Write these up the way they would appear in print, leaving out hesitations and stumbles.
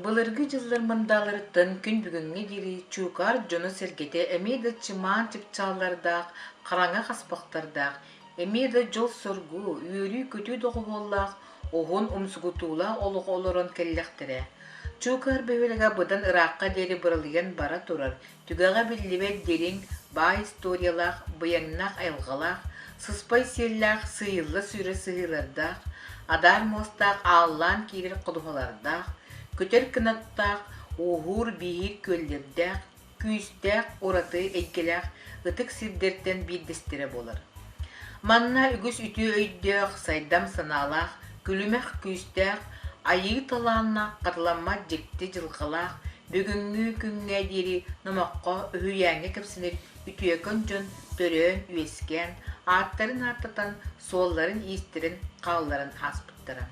Былыргы дьыллар мындааларыттан күн бүгүҥҥэ диэри Чуукаар дьоно-сэргэтэ эмиэ да чымаан чыпчааллардаах, хараҥа хаспахтардаах, эмиэ да дьол-соргу, үөрүү-көтүү доҕуһуоллаах, уһун умсугутуулаах олоҕу олорон кэллэхтэрэ. Чуукаар бөһүөлэгэ быдан ыраахха диэри быралыйан бара турар, түгэҕэ биллибэт дириҥ, баай историялаах, быйаҥнаах айылҕалаах, сыспай сиэллээх, сыыйылла сүүрэр сыһыылардаах, адаар муостаах ааллаан киирэр ходуһалардаах, көтөр кынаттаах, ууһуур-бииһиир күөллэрдээх, күүстээх, ураты эйгэлээх ытык сирдэртэн биирдэстэрэ буолар. Манна үгүс үтүө өйдөөх, сайдам санаалаах, күлүмэх күүстээх, айыы талааннаах, хатыламмат дьикти дьылҕалаах, бүгүҥҥү күҥҥэ диэри номоххо, үһүйээҥҥэ кэпсэнэр үтүөкэн дьон төрөөн-үөскээн, ааттарын ааттатан, суолларын-иистэрин хаалларан ааспыттара.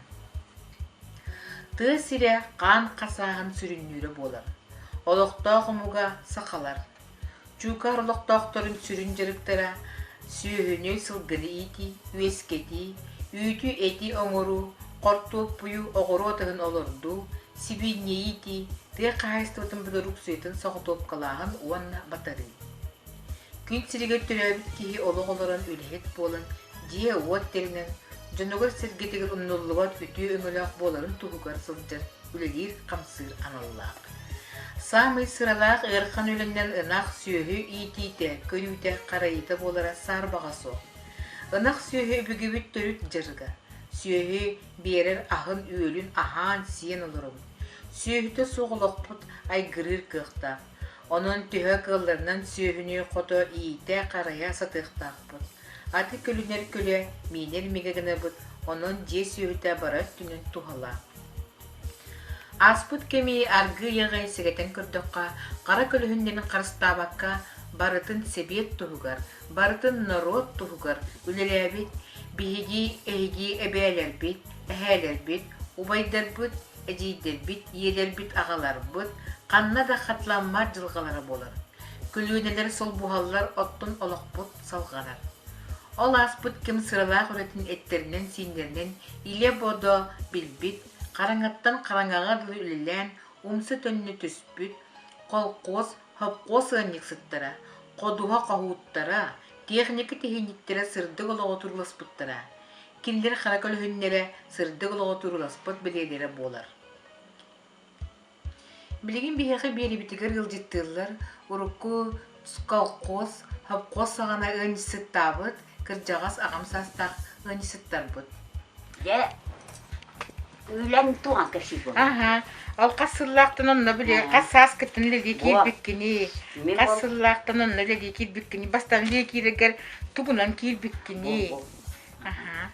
Тыа сирэ хаан хасааһын сүрүннүүрэ буолар. Олохтоох омуга сахалар. Чуукаар олохтоохторун сүрүн дьарыктара сүөһүнү, сылгыны иитии, үөскэтии, үүтү-эти оҥоруу, хортуоппуйу, оҕуруот аһын олордуу, сибиинньэ иитии, тыа хаһаайыстыбатын бородууксуйатын соҕотуопкалааһын уонна батарыы. Күн сиригэр төрөөбүт киһи олох олорон үлэһит буолан, дьиэ-уот тэринэн, дьонугар-сэргэтигэр умнуллубат үтүө өҥөлөөх буоларын туһугар сылдьар, үлэлиир-хамсыыр аналлаах. Саамай сыралаах ыарахан үлэнэн ынах сүөһү иитиитэ, көрүүтэ, харайыыта буолара саарбаҕа суох. Ынах сүөһү өбүгэбит төрүт дьарыга. Сүөһү биэрэр аһын-үөлүн аһаан-сиэн олоробут. Сүөһүтэ суох олохпут айгырыыр кыахтаах. Онон төһө кыалларынан сүөһүнү хото иитэ-харайа сатыахтаахпыт. Аты көлүнэр көлө, миинэр мигэ гынабыт, онон дьиэ сүөһүтэ бары өттүнэн туһалаах. Ааспыт кэми аргыый аҕай сэгэтэн көрдөххө, хара көлөһүннэрин харыстаабакка, барытын сэбиэт туһугар, барытын норуот туһугар үлэлээбит биһиги эһиги эбээлэрбит, эһээлэрбит, убайдарбыт, эдьиийдэрбит, ийэлэрбит, аҕаларбыт ханна да хатыламмат дьылҕалара буолар. Көлүөнэлэр солбуһаллар, оттон олохпут салҕанар. Ол ааспыт кэм сыралаах үлэтин эттэринэн-сииннэринэн илэ-бодо билбит, хараҥаттан хараҥаҕа дылы үлэлээн умса-төннө түспүт, холкуос, хопхуос ыанньыксыттара, ходуһа хоһууттара, техника тиһинньиктэрэ сырдык олоҕу турууласпыттара. Кинилэр хара көлөһүннэрэ сырдык олоҕу турууласпыт бэлиэлэрэ буолар. Билигин биһиэхэ биэрибитигэр ыалдьыттыыллар урукку колхоз, совхоз саҕана ыанньыксыттаабыт кырдьаҕас аҕам саастаах ыанньыксыттарбыт. Дьэ, үлэм туган кэпсиир Аха, ол хас сыллаахтан онно били хас сааскыттан үлэлии киирбиккиний? Хас сыллаахтан онно үлэлии киирбиккиний? Бастаан үлэлии киирэргэр тугунан киирбиккиний? Аха.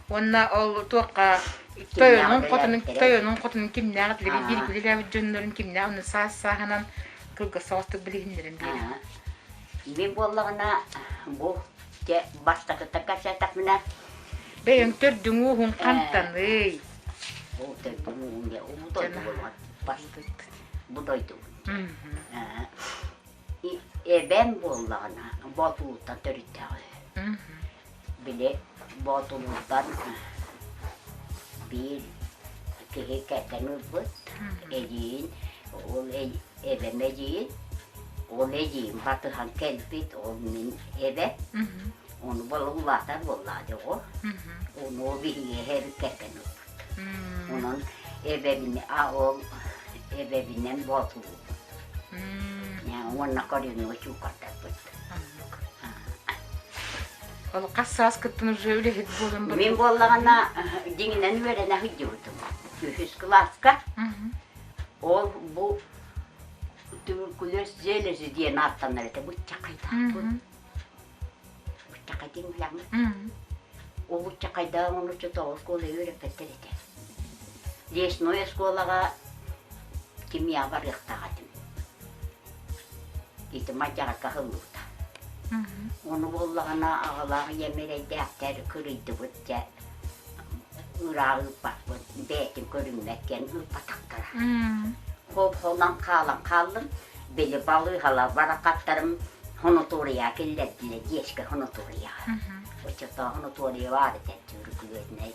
Уонна ол туохха тойонун хотунун тойонун хотунун кимнээх этилэрий биир үлэлээбит дьоннорун кимнээх онно саас сааһынан кылгас соҕустук билиһиннэрэн биэрин. Мин буоллаҕына бу дьэ бастакыттан кэпсээтэхпинэ Бэйэҥ төрдүҥ ууһуҥ хантаный? Бу төрдүм ууһум дьэ бу дойду буолуон бу дойдубун. Эбэм буоллаҕына Боотулууттан төрүттээх үһү. Били Боотулууттан биир киһи кэргэн ылбыт, эдьиийин, ол эбэм эдьиийин, ол эдьиийим батыһан кэлбит, ол мин эбэм. Ону буола улаатар буоллаҕа дии оҕо. Ону ол биһиги эһэбит кэргэн ылбыт. Онон эбэбин а ол эбэбинэн Боотулуубун. Уонна коренной чуукардарбыт. Ол хас сааскыттан уже үлэһит буолан барбыт? Мин буоллаҕына дьиҥинэн үөрэнэ сылдьыбытым. Үһүс кылааска. Ол бу туберкулез железы диэн ааттанар этэ. Быччакайдаахпын. Быччакай диэн билэҕин? Ол быччакайдаах ону чотоҕу оскуола үөрэппэттэр этэ. Лесной оскуолаҕа кимиэхэ барыахтаах этим. Ити мадьаракка аһыллыбыта. Ону буоллаҕына аҕалаах ийэм эрэйдээхтэр кырыйдыбыт дьэ ыраах ыыппаппыт, бэйэтин көрүммэт диэн ыыппатахтара. Хоп-хонон хаалан хааллым, били балыыһалар барахаттарым хонотуоруйаҕа киллэрдилэр, детскэй хонотуоруйаҕа. Оччотооҕу хонотуоруйа баар этэ, туберкулезнай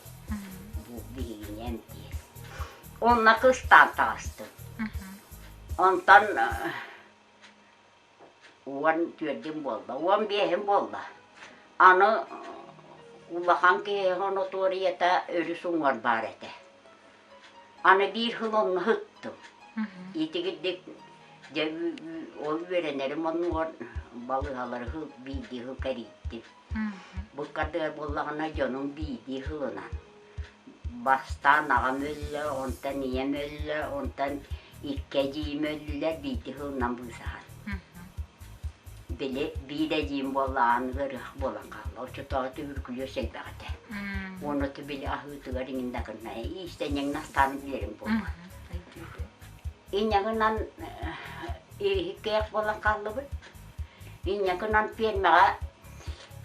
бу биһигини эмтиир. Онно кыстаан таҕыстым. Онтон 14-үм буолла, 15-им буолла. Аны улахан киһи сонотуоруйата өрүс уҥуор баар этэ. Аны биир сыл онно сыттым. Итигирдик дьэ ол үөрэнэрим оннугар балыыһалары сыл биирдии сыл кэрийдим. Буккардыгар буоллаҕына дьонум биирдии сылынан. Бастаан аҕам өллө, онтон ийэм өллө, онтон икки эдьиийим өллүлэр, биирдии сылынан быысаһан. Били биир эдьиийим буоллаҕын ыарыһах буолан хаалла. Оччотооҕу түбүркүлүөс элбэх этэ. Уонна били аһыытыгар иҥин да гынна. Иистэнньэҥ настаан билэрим буолуо. Инньэ гынан иһиккээх буолан хааллыбыт. Инньэ гынан пиэрмэҕэ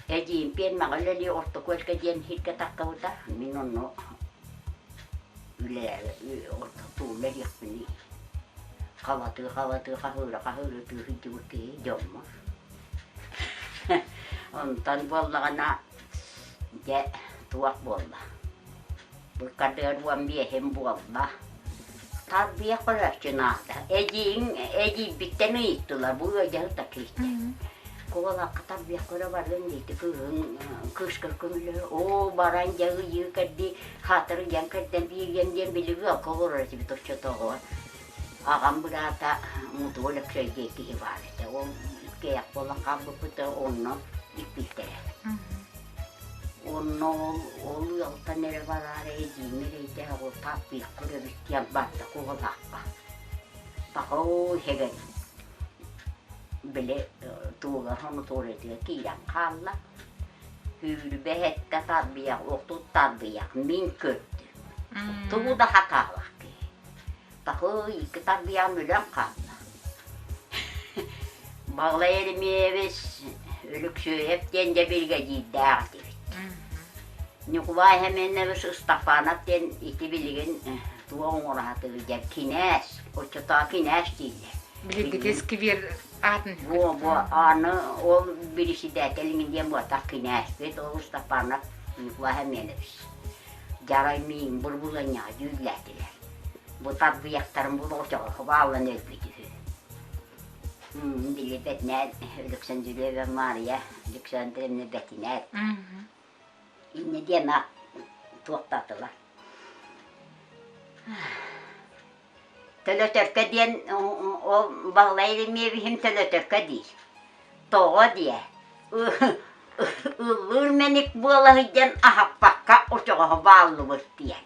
эдьиийим пиэрмэҕэ үлэлии Орто Күөлгэ диэн сиргэ тахсыбыта. Мин онно үлэ ортотуу үлэлиэхпиний. Халатыы-халатыы, хаһыыра-хаһыыра тыы сылдьыбыт киһи дьоммор. Онтон буоллаҕына дьэ туох буолла? Быккардыгар 15-им буолла. Тарбыйах көрөөччү наада. Эдьиийиҥ эдьиийбиттэн ыйыттылар, бу ыалдьаһыт киирдэ. Куолакка тарбыйах көрө барыам диэти кыыһын кыыскар көмөлөһө, оо баран дьэ ыйыы кэрдии, хаатыр ыйан кэрдэн биэриэм диэн били ыалга олорор этибит оччотооҕуга. Аҕам быраата Мутуо Өлөксөй диэн киһи баар этэ. Ол иккиэйэх буолан хаалбыппыт онно иккиттэрэ. Онно ол, ол ыалтан эрэ бараары эдьиийим эрэйдээх ол тааппыйах көрөбүт диэн барда куолаахха. Пахой эбэм били туолар сонотуоруйатыгар киирэн хаалла. Сүүрбэ сэттэ тарбыйах, 30 тарбыйах мин көрдүм. Тугу да хатаабах киһи. Пахой икки тарбыйаҕым өлөн хаалла. Баҕалай Еремеевич Өлөксүөйэп диэн дьэ биригэдьиирдээх этибит. Ньукулай Семенович Ыстапаанап диэн ити билигин туох оҥоро сатыыр диэн кинээс, оччотооҕу кинээс дииллэр. Билигин сквер аатын Во, во, аны ол бирисидээтэл диэн буотах кинээспит, ол Ыстапаанап Ньукулай Семенович. Дьарай миин бурбуланньаҕа дьүүллээтилэр. Бу тарбыйахтарын булуочаҕа бааллан өлбүт үһү. Били бэтинээт Александрия Мария Александровна бэтинээт. Инньэ диэн аат туохтаатылар. Төлөтөркө диэн ол Баһылай Еремеевиһим төлөтөркө диир. Тоҕо диэ? Ыллыыр мэник буола сылдьан аһаппакка очоҕоһо бааллыбыт диэн.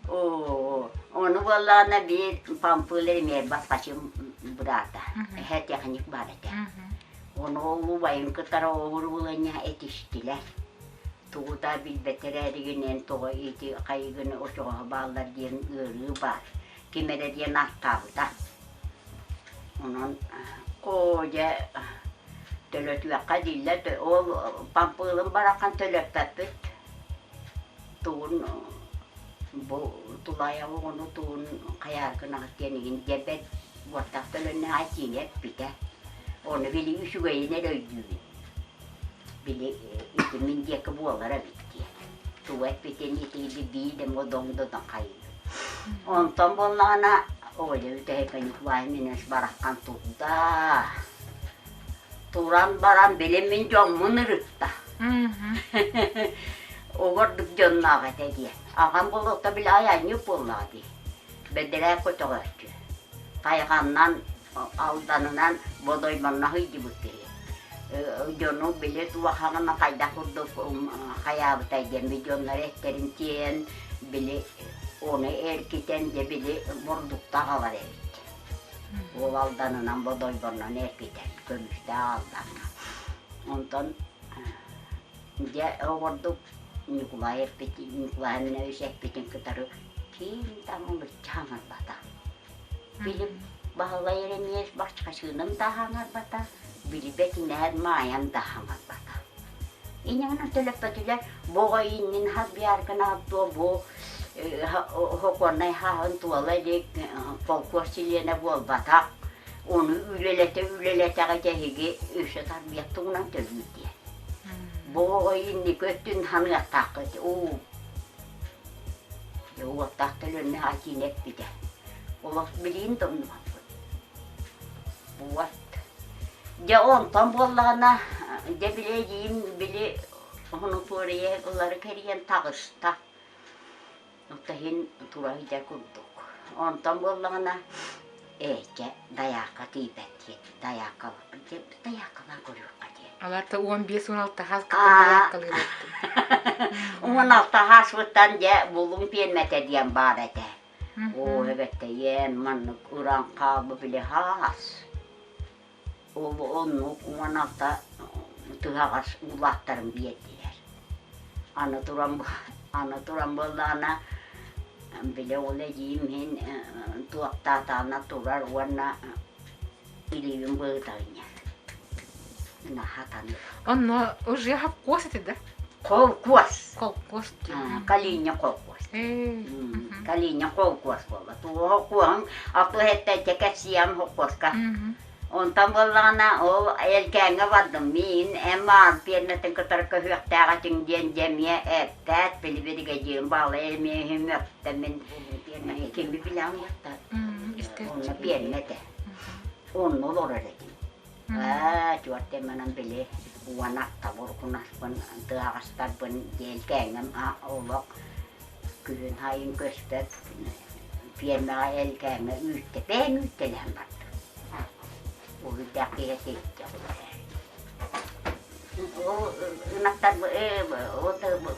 Оо, ону буоллаҕына биир Пампыла эмиэ баскачым быраата, эһэ техник баар этэ. Ону ол убайын кытары оҕурууланньа этистилэр. Тугу да билбэтэр эригинэн тоҕо ити хайыгыны очоҕоһо бааллар диэн ыарыы баар. Ким эрэ диэн ааттаабыта. Онон оо дьэ төлөтүөххэ дииллэр, ол Пампыылым бараххан төлөппөппүт. Тугун бу тулаайах оҕону тугун хайааргынаҕыт диэн игин диэбэт уоттаах төлөннөөх этиини эппитэ. Ону били үчүгэйин эрэ өйдүүбүн. Били ити мин диэки буолар эбит диэн. Тугу эппитин итиги биир да модоҥдодон хайыыбын. Онтон буоллаҕына Оля бүтэһиккэ Николай Минович бараххан турда. Туран баран били мин дьоммун ырытта. Олордук дьонноох этэ диэн. Аҕам буолуохта били айанньыт буоллаҕа дии. Бэдэрээ көтөҕөөччү. Тайҕаннан, Алданынан Бодойбонно сылдьыбыт киһи. Дьону били туохаҕына хайдах курдук хайаабытай диэн би дьоннор эттэрин тиэйэн били ону эргитэн дьэ били бурдукта аҕалар эбит. Ол Алданынан Бодойбоннон эргитэн көмүстээх Алдаҥҥа. Онтон дьэ оҕордук Ньукулай эппитин, Ньукулай Минович эппитин кытары киин таҥылыччы хаҥарбата. Били Баһылай Еремеев баччачыыным да хаҥарбата, билбэт инээр Маайам да хаҥарбата. Инньэ төлөппөтүлэр бу оҕо иннин харбыйааргынаах дуо бу хокуоннай хааһын туола илик холкуос чилиэнэ буолбатах ону үлэлэтэ үлэлэтэҕит эһиги өссө тарбыйах тугунан төлүүр диэн. Бу оҕо инники өттүн ханыахтааххыт уу уоттаах төлөннө атиин эппитэ. Олох билигин да умнубаппын. Вот. Дьэ онтон буоллаҕына, дьэ били эдьиийим били хонутуоруйа ылары кэрийэн таҕыста. Оттон иһин тура сылдьар курдук. Онтон буоллаҕына, ээчэ дайаакка тиийбэт диэн, дайааккалаппыт диэн, дайааккалаан көрүөххэ диэн. Аларта 15-16 хаас кытын дайааккалыыр эбиттин. 16 хааспыттан дьэ булуҥ пиэрмэтэ диэн баар этэ. Оо, эбэттэйиэн, маннык ыран хаалбы били хаас. Ол оннук 16 тыһаҕас уулаахтарын биэрдилэр. Аны туран аны туран буоллаҕына били ол эдьиийим иһин туохтаатаҕына турар уонна илиибин быһытаҕынньар. Хатаныр. Онно уже хапкуос этэ да? Холкуос. Холкуос Калиня холкуос. Калиня холкуос буолла. Туоһу куоһун алтыс эттэйчэ кэпсиэм холкуоска. Онтон буоллаҕына ол Элгээҥҥэ бардым. Миин эн маан пиэрмэтин кытары көһүөхтээх этиҥ диэн дьэ эмиэ эппэт, били биригэдьиирим баҕалай эмиэ үһүмүөхтэ мин кими билэҕин да онно пиэрмэ этэ. Онно олорор этим. Аа, чуортеманан били уонакка буркунаспын, тыаҕастарбын диэлкээҥҥим олох күһүн сайын көспөт фермаҕа элгээҥҥэ үүттэ бэйэм үүттэлэһэн бардым. Уһуйдаах киһи ситтэ Ол ынахтар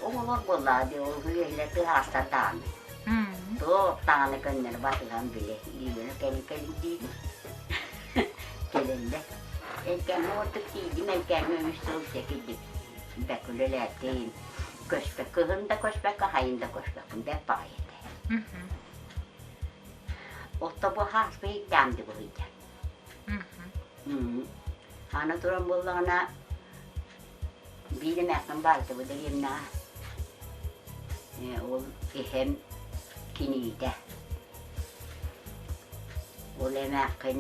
оҕолор буоллаҕа дии, ол үөһүлэр тыһаастар даҕаны. Туох даҕаны көннөрү батыһан били илиилэрин кэлин кэлин диибин. Кэлэллэр. Элгээҥҥэ ордук тиийдим, Элгээҥҥэ үс сыл дьэ бэркэ үлэлээтим. Көспө кыһын да көспөккө, хайын да көспөккүн бэрт баҕайы этэ. Отто бу хааспы иһиттэҕим дии быһыйда. Аны туран буоллаҕына биир эмээххин баайтыбыт дэриэбинэҕэ. Ол эһэм киниитэ. Ол эмээххин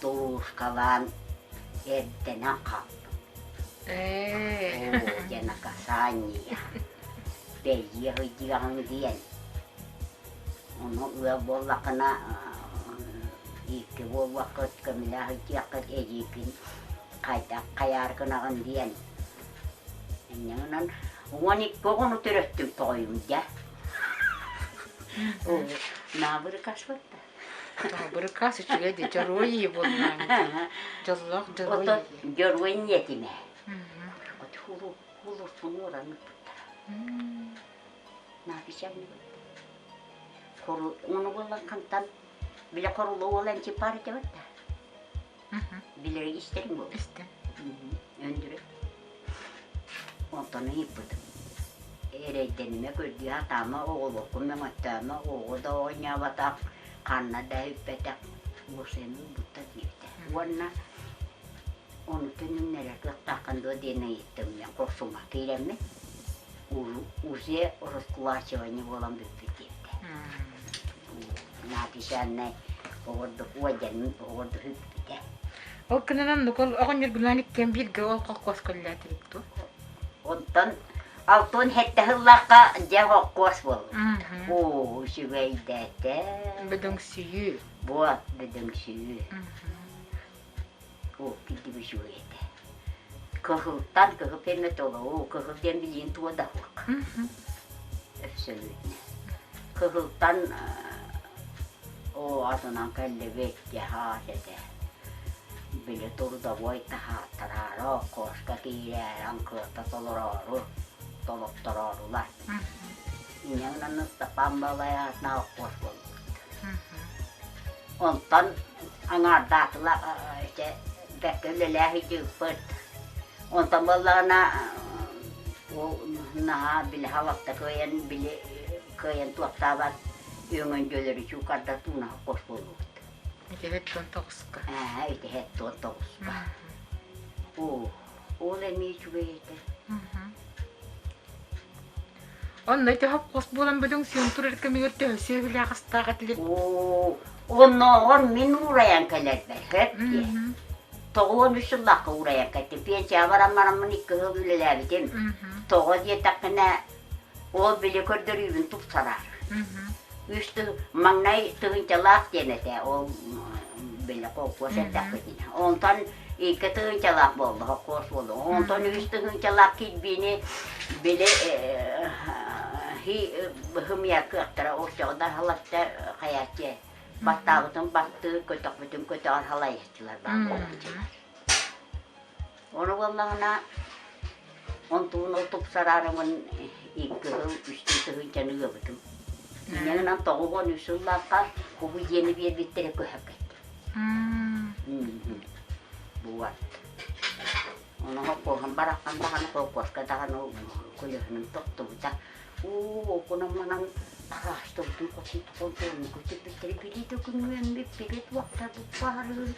дуруускалаан эрдэнэн хаалбыт. Ээ. Оо, дьэ наказание. Бэйиэ сылдьыаҕыҥ диэн. Ону ыал буоллаххына икки буолуоххут, көмүлээх сылдьыаххыт, эдьиийгин хайдах хайаар гынаҕын диэн. Инньэ гынан 12 оҕону төрөттүм тоҕойум дьэ. Наабырыкас барда. Наабырыкас үчүгэй дии, дьоруой ийэ буоллаҕыҥ дии. Дьоллоох дьоруой Ото ийэ. дьоруой ийэтим ээ. Хулурсун уоран ыыппыттара. Ону буоллар хантан бile хорулу уол энчиппар этебит да. Билери истериҥ буолуо. Истэн. Өндүрү. Онтон ыйыппытым. Эрэйдэнимэ көрдүү сатаама, оҕолоргун мөҥөттөөмө, оҕо да оонньооботох, ханна да үппэтэх, бусену ылбыттар диэбитэ. Уонна ону төнүннэрэр кыахтааххын дуо диэн ыйыттым мен хорсума киирэммин уже раскулачивание буолан бүппүт диэбитэ. Написаннай оҕордук уодьанын оҕордук үппүтэ. Ол кынынан нукол оҕонньоргунаан иккиэн бииргэ ол холкуос көллөөтүбүт дуо? Онтон алтын сэттэ сыллаахха дьэ холкуос буолбут. Оо, үчүгэйдээтэ. Бөдөҥсүйүү. Буот бөдөҥсүйүү. Оо, кирдик үчүгэй этэ. Кыһылтан кыһыл пиэрмэ толору, кыһыл диэн билигин туга да суох. Өссөлүүтүнэ. Кыһылтан оо атынан кэллибит дьаһаас этэ. Били трудовой таһааттараары, кошка киирээри, аҥкыата толороору, толоттороорулар. Инньэ гынан Ыстапаан Балай аатынан холкуос буолбут. Онтон аҥаардаатылар ити бэркэ үлэлээх сылдьыбыппыт. Онтон буоллаҕына ол наһаа били халатта кыайан били кыайан туохтаабат өҥөндьөлөрү чуукарда туунаһа хос буоллубут. Ити 79-ка. Ээ, ити 79-ка. Оо, ол эмиэ үчүгэй этэ. Онно ити хопхос буолан бөдөҥ сиэн турар кэмигэр төһө сүөһүлээх астаах этилэр? Оо, оннооҕор мин уурайан кэлэрбэр сөп дии. 93 сыллаахха уурайан кэлтим. Пенсияҕа баран бараммын икки сыл үлэлээбитим. Тоҕо диэтэххинэ, ол били көрдөрүүбүн тупсарар. Үс маҥнай тыһыынчалаах диэн этэ, ол били холкуос эрдэхпитинэ. Онтон икки тыһыынчалаах буолла, холкуос буолла. Онтон үс тыһыынчалаах кирбиини били хымыйар кыахтара оччоҕо да халатта хайааччы баттаабытын баттыыр, көтөхпүтүн көтөҕөр халайааччылар баар буолааччылар. Ону буоллаҕына онтубун ол тупсараарыбын икки сыл үстүү тыһыынчаны ыабытым. Инньэ гынан 93 сыллаахха кубу дьиэни биэрбиттэрэ көһө кэттим. Буот. Ону холкуоһум бараххан даҕаны холкуоска даҕаны көлөһүнүм тохтубута. Уу, окунан-манан араастыбытын хотун токон көтүппүттэри билии да күҥҥүөммүт билет уохтарбыт баарыын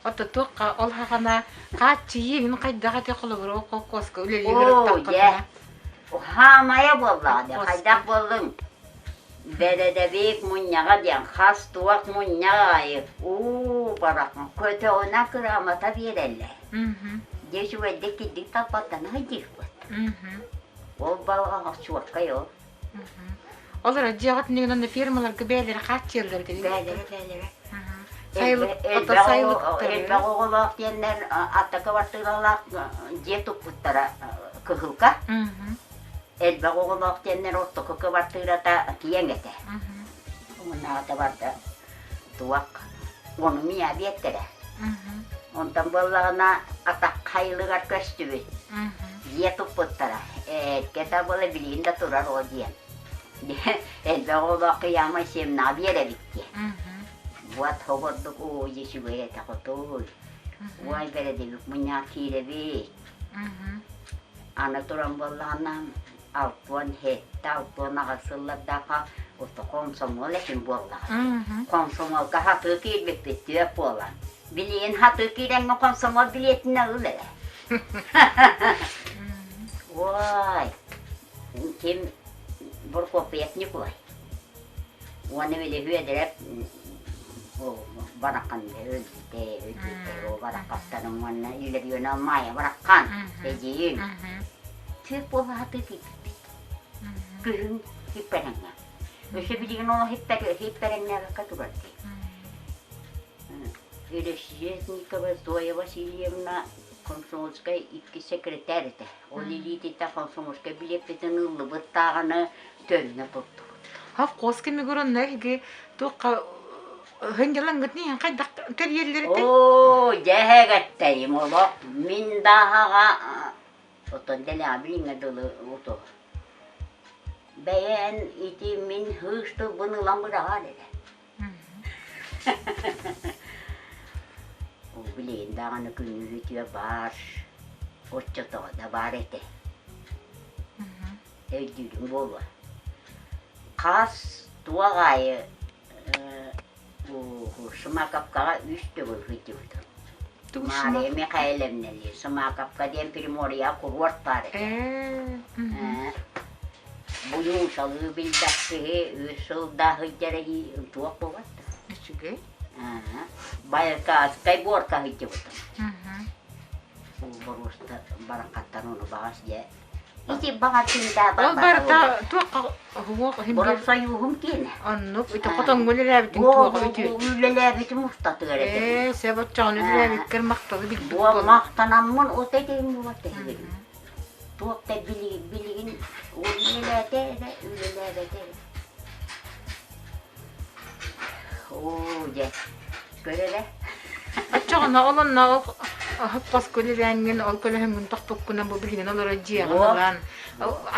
Ото туохха ол хаҕана хааччыйыы мин хайдах этэ холобура ол холкуоска үлэлии Оо, дьэ, хаамайа буоллаҕа дии, хайдах буоллуҥ? Бэрэдэбиик мунньаҕа диэн хас туох мунньах аайы уу барахсан көтөҕүнэ кыраамата биэрэллэр. Дьэ үчүгэйдик кирдик талбаттана сылдьыахпыт. Ол балаҕан чуолкай ол. Ол эрэ дьиэҕит иннигинэн фермаларга бэйэлэрэ хааччыйаллар этэ Бэйэлэрэ бэйэлэрэ. Сайылык ото сайылыктары. Элбэх оҕолоох диэннэр аттака бартыыралаах дьиэ туппуттара кыһылка. Элбэх оҕолоох диэннэр ортоку кыбартыырата киэҥ этэ. Уоннаата барда туох ону миа биэртэрэ. Онтон буоллаҕына атах хайылыгар көстүбүт. Дьиэ туппуттара. Эргэ да буола билигин да турар ол диэн. Элбэх оҕолоох кыйаамай семна биэрэбит диэн. Буат хогордук уу үчүгэй этэ хотуй. Уай бэрэдибик мунньаах киирэбит. Аны туран буоллаҕына 67, 68 сыллардаахха ото хомсомуол этим буоллаҕа. Хомсомуолга хатыы киирбиппит түөрт буолан. Билигин хатыы киирэҥҥэ хомсомуол билиэтинэ ыл эрэ. Ой, ким Прокопьев Николай. Уонна били Үөдэрэп барахан өлбүтэ, өлбүтэ, ол барахаттарым уонна Илларионова Майя бараххан, эдьиийим. Түөрт буолаһаты киирбиппит. Күһүн хиппэрэҥҥэ. Өссө билигин ол хиппэрэҥнээбэккэ турар дии. Решетникова Зоя Васильевна комсомольскай икки секретарь этэ. Ол илиититтэн комсомольскай билиэппитин ыллыбыт даҕаны төннө турдубут. Совхоз кэмигэр онно эһиги туохха сынньалаҥҥытын иһин хайдах тэрийэллэр этэй? Оо, дьэһэгэттэрим олох мин даһаҕа оттон дэлэҕэ билиҥҥэ дылы ото бэйэн ити мин һыыс тылбын ылан быраҕаар эрэ. Ол билигин даҕаны күнүүһүтүө баар, оччотоҕо да баар этэ. Өйдүүрүҥ буолуо. Хас туох аайы Шумаковкаҕа үс төгүл сылдьыбытым. Мария Михайловналыын Шумаковка диэн Приморьеҕа куруорт баар этэ. Буйуусалыы билбэт киһи үс сыл да сылдьар туох буолбат да. Үчүгэй. Байкальскай горка сылдьыбытым. Ол боруоста бараххаттан ону баҕас дьэ Ити баҕар тыынтаа Ол барыта туохха уһуох иһин Профсоюһум киэнэ. Оннук ити хотоҥҥо үлэлээбитиҥ туоҕа үтүө. Үлэлээбитим устатыгар этэ. Ээ, сөп оччоҕуна үлэлээбиккэр махталы билбит Буол махтанаммын от этим буолар тэһигин. Туох да билигин үлэлээтэ эрэ, үлэлээбэтэ эрэ. Оо, дьэ, көр эрэ. Оччоҕуна ол онно ол хоппоско үлэлээҥҥин, ол көлөһүҥҥүн тохпуккунан бу билигин олорор дьиэҕин ылан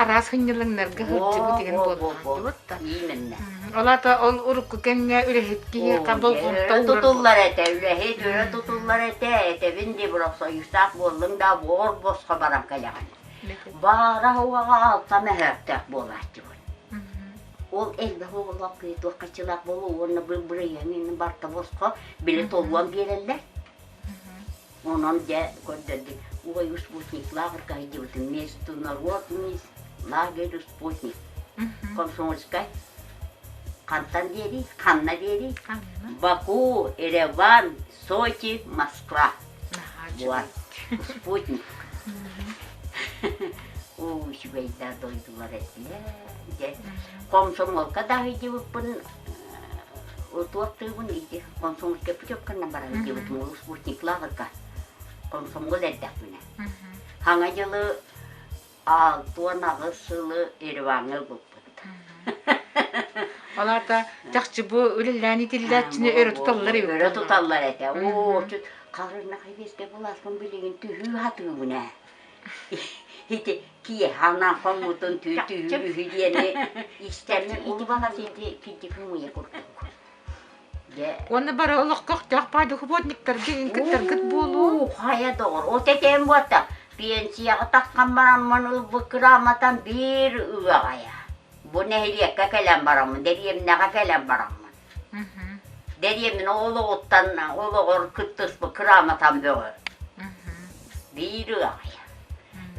араас сынньалаҥнарга сылдьыбыт деген буоллаҕын да. Именно. Ол аата ол урукку кэмҥэ үлэһит киһиэхэ болҕомто Өрө тутуллар этэ, үлэһит өрө тутуллар этэ, этэбин дии профсоюзтаах буоллуҥ да буор босхо баран кэлэҕин. Баара уоҕа алта мөһөөхтөөх буолааччыбын. Ол элбэх оҕолоох киһи туоххаччылаах буолуо уонна бырайыагын барыта босхо били толлон биэрэллэр. Онон дьэ көрдөрдүм. Ой, спутник лааҕырга сылдьыбытым. Международный лагерь спутник. Комсомольскай. Хантан диэри? Ханна диэри? Баку, Ереван, Сочи, Москва. Вот. Спутник. Ой. үчүгэй да дойдулар этилэр. Дьэ, комсомолка да сылдьыбыппын туохтуубун ити комсомольскай путевканан баран сылдьыбытым ол спутник лааҕырга комсомол эрдэхпинэ. Хаҥа дьылы 68 сылы Ереваҥҥа ылбыппыт. Ол аата чахчы бу үлэлээн итиллээччини өрө туталлар эбит. Өрө туталлар этэ. Оо, харынахай биэскэ буласпын билигин түһүү хатыыбын ээ. Ити киэһэ хоммутун тү түһүү үһү диэни истэммин улубалас ити кирдик муйа курдук. Уонна бары олох көхтөөх паады художниктарга кыттаргыт буолуо. Хайа доҕор, от этээм буолта. Пенсияҕа таххан бараммын ылбыт кырааматан биир ыаҕайа. Бу нэһилиэккэ кэлэн бараммын, дэриэбинэҕэ кэлэн бараммын. Дэриэбинэ олоҕуттан олоҕор кыттыспыт кырааматам бөҕө. Биир ыаҕайа.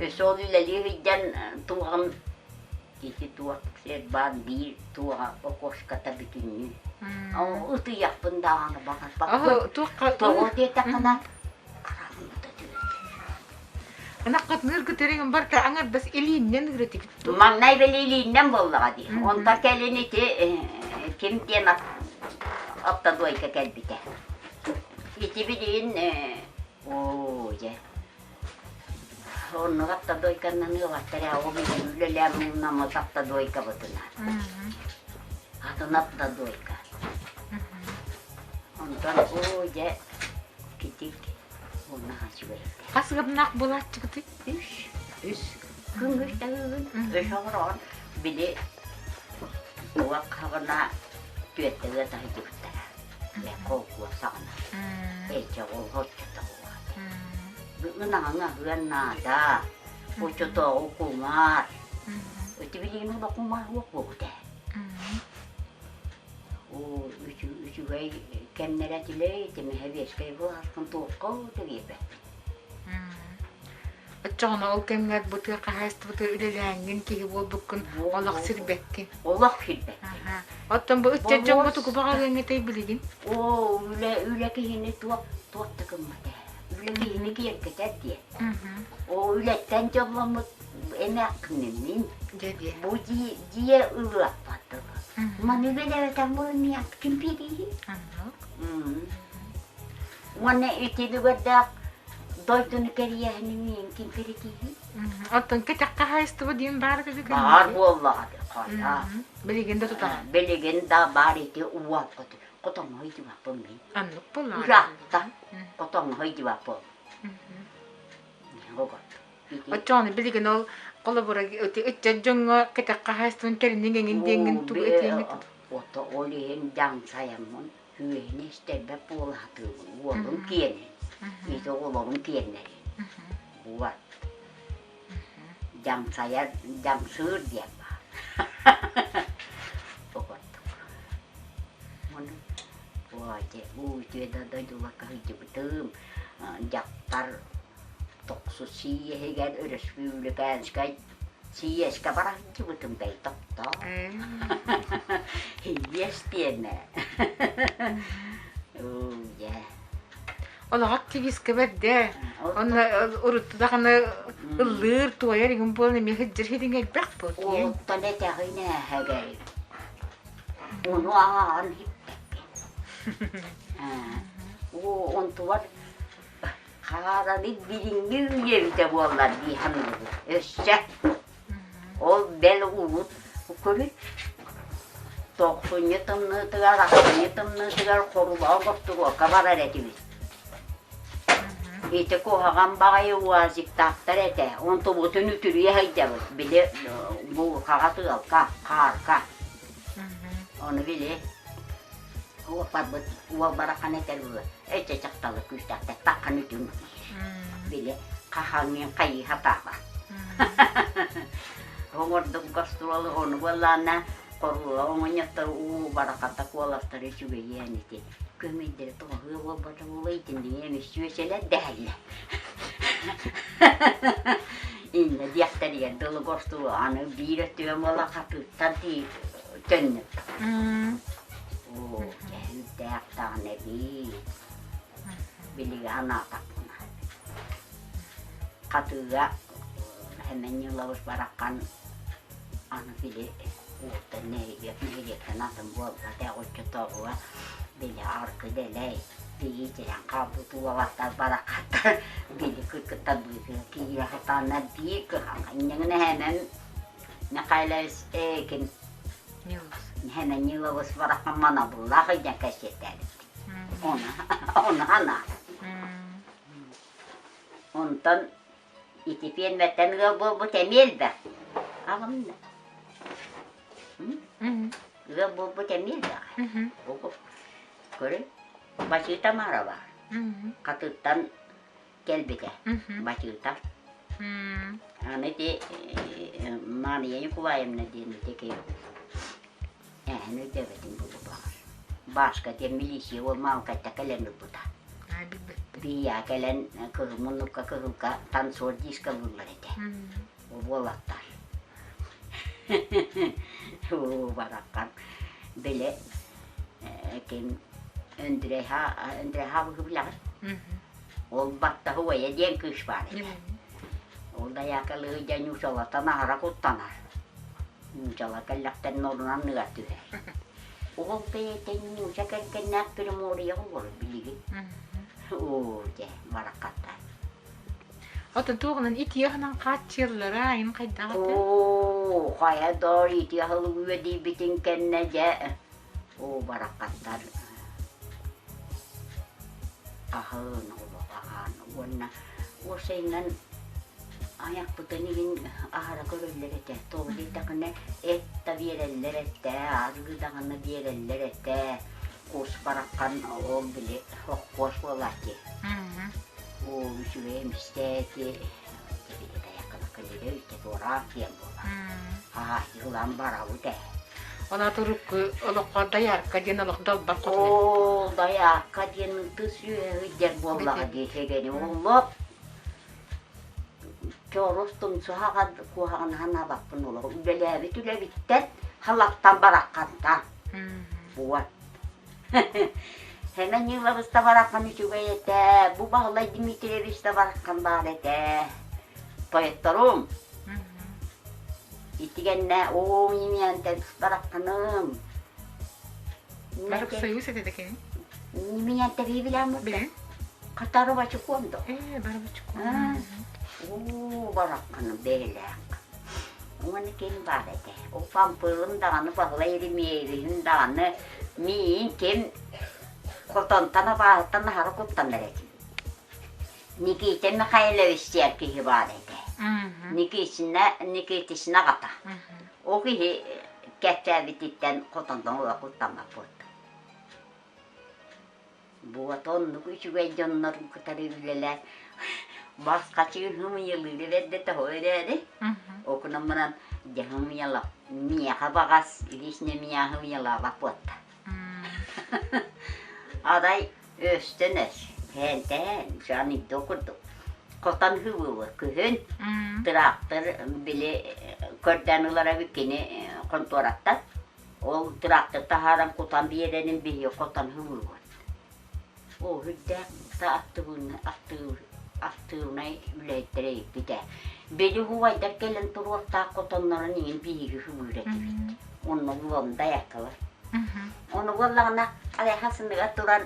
Өссө ол үлэлии сылдьан туоҕум Ити туох сир баар биир туоҕа окошката бүтүннүү. Ытыйахпын даҕаны баҕарбаппын. Тоҕо диэтэххинэ хараҕым ута түһэр. Ынаххыт ныыргытырыҥ барыта аҥардас илииннэн ыырытыгыт дуо? Маҥнай били илииннэн буоллаҕа дии. Онтон кэлин ити ким диэн автодойка кэлбитэ. Ити билигин оо дьэ Оннук автодойканан ыалаттар ээ, ол иһин үлэлээн муҥнаммыт автодойкабытынан. Атын автодойка. Онтон оо дьэ китик уонна үчүгэй этэ. Хас ыамнаах буолааччыгытый? Үс. Үс. Күн үс Үс оҕороон били туох хаҕына түөттэ ыата сылдьыбыттара. Холкуос саҕана. Эчэ ол оччото Ынаҕыҥ аһыан наада, оччотооҕу кумаар. Ити билигин олох кумаар суох буолбут ээ. Оо, үчүгэй кэмнэрэ этилэр, итимэһэ биэскэй буолархын туохха да биэрбэппин. Оччоҕуна ол кэмҥэ бу тыа хаһаайыстыбата үлэлээҥҥин киһи буолбуккун олох сирбэккин. Олох сирбэккин. Оттон бу ыччат дьоҥҥо тугу баҕарыаҥ этэй билигин? Оо, үлэ, үлэ киһини туох туох да гыммат ээ. Үлэ киһини киэргэтэр диэ. Оо, үлэттэн дьолломмут эмээххиниммин мин. Дьэ диэ. Бу дьиэ ылыахпат дылы. Маны үлэлээбэтэх буолан ким биэрииһи? Аннык. Уонна итилигэрдээх дойдуну кэрийээһини миин ким кэритииһи? Оттон кэтэх хаһаайыстыба диэн баар үһү Баар буоллаҕа хайа. Билигин да тутаҕын. Билигин да баар ити уолбут. Хотоҥҥо сылдьыбаппын мин. Аннык буоллаҕа. Ыраатта. Хотоҥҥо сылдьыбаппын. Оччоҕуна билигин ол холобура ыччат дьоҥҥо кэтэх хаһаайыстыбаны тэриниҥ эҥин диэҥҥин тугу этиэҥ этэ? Ото ол иһин дьаҥсайаммын үөһүнэ истэрбэт буола сатыыбын уолум киэнин ити оҕолорум киэннэрин буолар дьаҥсайар дьаҥсыыр диэн баар бу курдук ону уу үтүө да дойдуларга сылдьыбытым дьахтар тохсус сийиэһигэр өрөспүүбүлүкээнскэй Сийиэскэ бара сылдьыбытым бэй тохтоо. Сийиэс диэмэ. Дьэ. Олох активистка бэрдэ. Онно урутта даҕаны ыллыыр, туойар иҥин буолан эмиэ сылдьар сириҥ элбэх буо. Оттон этэҕин ээһэгэй. Ону ааҕан иһиппэккин. Оо, онтубар Хаараны билиҥҥи үйэбитэ буоллар дии саныыбын. Өссө ол бэл урут көрүт тохсунньу тымныытыгар, ахсынньы тымныытыгар хорулаах гостуруолка барар этибит. Ити куһаҕан баҕайы уазиктаахтар этэ. Онтубутун үтүрүйэ сылдьабыт. Били буурҕаҕа тыалка, хаарга. Ону били Уоппарбыт уол барахан этэр буолар, эчэ дьахталлар күүстээхтэр таххан үтүҥ диир. Били хаһаҥҥын хайыһа таба. Оҥордум гастролу ону буоллаана хоруула оҥонньоттор уу барахата куоластара үчүгэйиэн ити. Көмөйдөрө тоҕоһуо буолбата буолуо итинниҥи эмис сүөсэлэр дэһэллэр. Иннэ диэхтэригэр дылы гостуруол аны биир өттүгэр буола хатыыттан тиий төннөр. Оо, дьэ, даҕаны эбии. Билиги анаатахпына. Хатыыга Сэмэн Ньылабыс бараххан аны били уолтан нэһилиэк нэһилиэктэн атын буолбата оччотооҕуга били аргы дэлэй биһиитирэн хаалбыт уолаттар бараххаттар били кыргыттар быыһыга киирэ сатааннар биир кыһалҕа инньэ эһэмэм Михайлович ким Эһэмэ Ниловыс бараххан манабыллаах ыйдан кэсиэттээбит ону ону санаа онтон Ити пиэрмэттэн ыал буолбут эмиэ элбэх. Аҕам да. Ыал буолбут эмиэ элбэх. Көрүн, Бачыыта Маара баар. Хатыттан кэлбитэ. Бачыыта. Аны ити Мария Николаевна диэн ити киһи Эһэни өйдөөбөтүм буолуо Башка диэн милиция уол Маалыкайта кэлэн ылбыта. Бийаа кэлэн кыһыл муннукка кыһылга танцор дискалыыллар этэ. Уолаттар. Уу бараххан били ким Өндүрэй Өндүрэй Хаабыһы билэҕин? Ол баттаһы уойа диэн кыыс баар этэ. Ол дайаакалыы дьэ ньуучалартан аһара куттанар. Нуучалар кэллэхтэринэ орунан аныгар түһэр. Ол бэйэтэ нууча кэргэннээх Приморьеҕа олорор билигин. Оо, дьэ, бараххаттар. Ото туоҕунан итиэхинэн хааччыйаллара айын хайдах этэ? Оо, хайа доор итиэхил үөдүйбүтүн кэннэ дьэ, оо, бараххаттар аһын, олох аһаан уонна уопсайынан Айахпытын иһин аһара көрөллөр этэ. Тоҕо диэтэххинэ, эт да биэрэллэр этэ, арыы даҕаны биэрэллэр этэ. Кус бараххан ол били хоккуос буолааччы. Ол үчүгэй эмистэ ити били тайаххына үтэ туораах диэн буолар. Хаһаайы ылан барабыт ээ. Она турукку олоххо дайаарка диэн олох далбар хотун эбит. Оо, дайаарка диэн ытыс үөһэ сылдьар буоллаҕа дии сэгэни олох Чоорус тумсуһаҕа куһаҕанаһан абаппын олох үлэлээбит үлэбиттэн халаттан бараххантан буот Сэмэн Нилович да бараххан үчүгэй этэ, бу Баһылай Дмитриевич да бараххан баар этэ. Тойотторум итигэннэ оо миниэнтэн барахханым. Барып союз этэ да кини? Миниэнтэби билэн Билэн. Катары бачыкуон до. Э, бары бачыкуон. Уу барахханы бээлээх. Уонна ким баар этэ? Ол Пампылым даҕаны, Баһылай Еремеевиһим даҕаны миин ким хотонтон абааһыттан аһара куттанар этим. Никита Михайлович диэн киһи баар этэ. Никитина, Никитична аҕата. Ол киһи кэпсээбититтэн хотонтон ыла куттаммаппыт. Буот оннук үчүгэй дьоннорун кытары үлэлээн басхачыын һымыйалыыры бэрдэ тоһо эрээри окунан баран дьэ һымыйала миэхэ баҕас лично меня һымыйалаабат буотта арай өстөн өс тээн анекдо курдук хотон һыбыбы күһүн тыраахтыр били көрдөөн ылара кини хонтуораттан Ол тыраахтыр таһааран кутан биэрэрин биһиги хотон һылыыбыт. Оо, үрдээх да актыыбынай үлэһиттэрэ ииппитэ. Били убайдар кэлэн туруохтаах хотоннорун иһин биһиги һылыыр этибит. Онно булан дайаккалар. Ону буоллаҕына, арайха сыныгар туран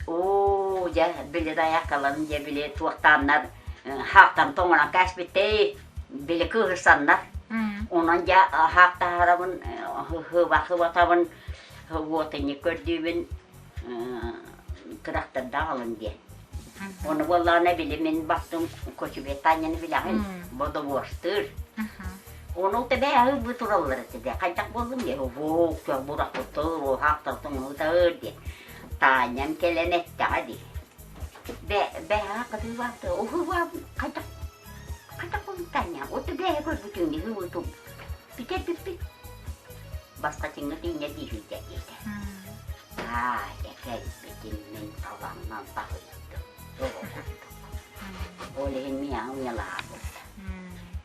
оо, дьэ, били дайаккаларын дьэ били туохтааннар хаахтан тоҥорон кээспиттэй били кыыһырсаннар онон дьэ хаахтаһарабын хыбатабын уотунньук көрдүүбүн тырахтардаах алын диэн ону буоллаҕына били мин бахтым Кочубет Таняны билэҕин бодобуостуур ону тэбээ бу тураллар этэ хайдах буоллум диэ оо бурахпыттыр уһаахтартын диэн Таанньам кэлэн эттэҕэ дии бэһээ кытыылаахты уһуга хайдах хайдах буолбут Таня вот бэһэ көрбүтүҥ дии уутум бүтэрбиппит баскачыҥҥа тиҥҥэ дииһүйдэ диэтэ аа дьэ кэлбитим мин талаҥҥан таһыйдым ол иһин миэхэ умньалаабыт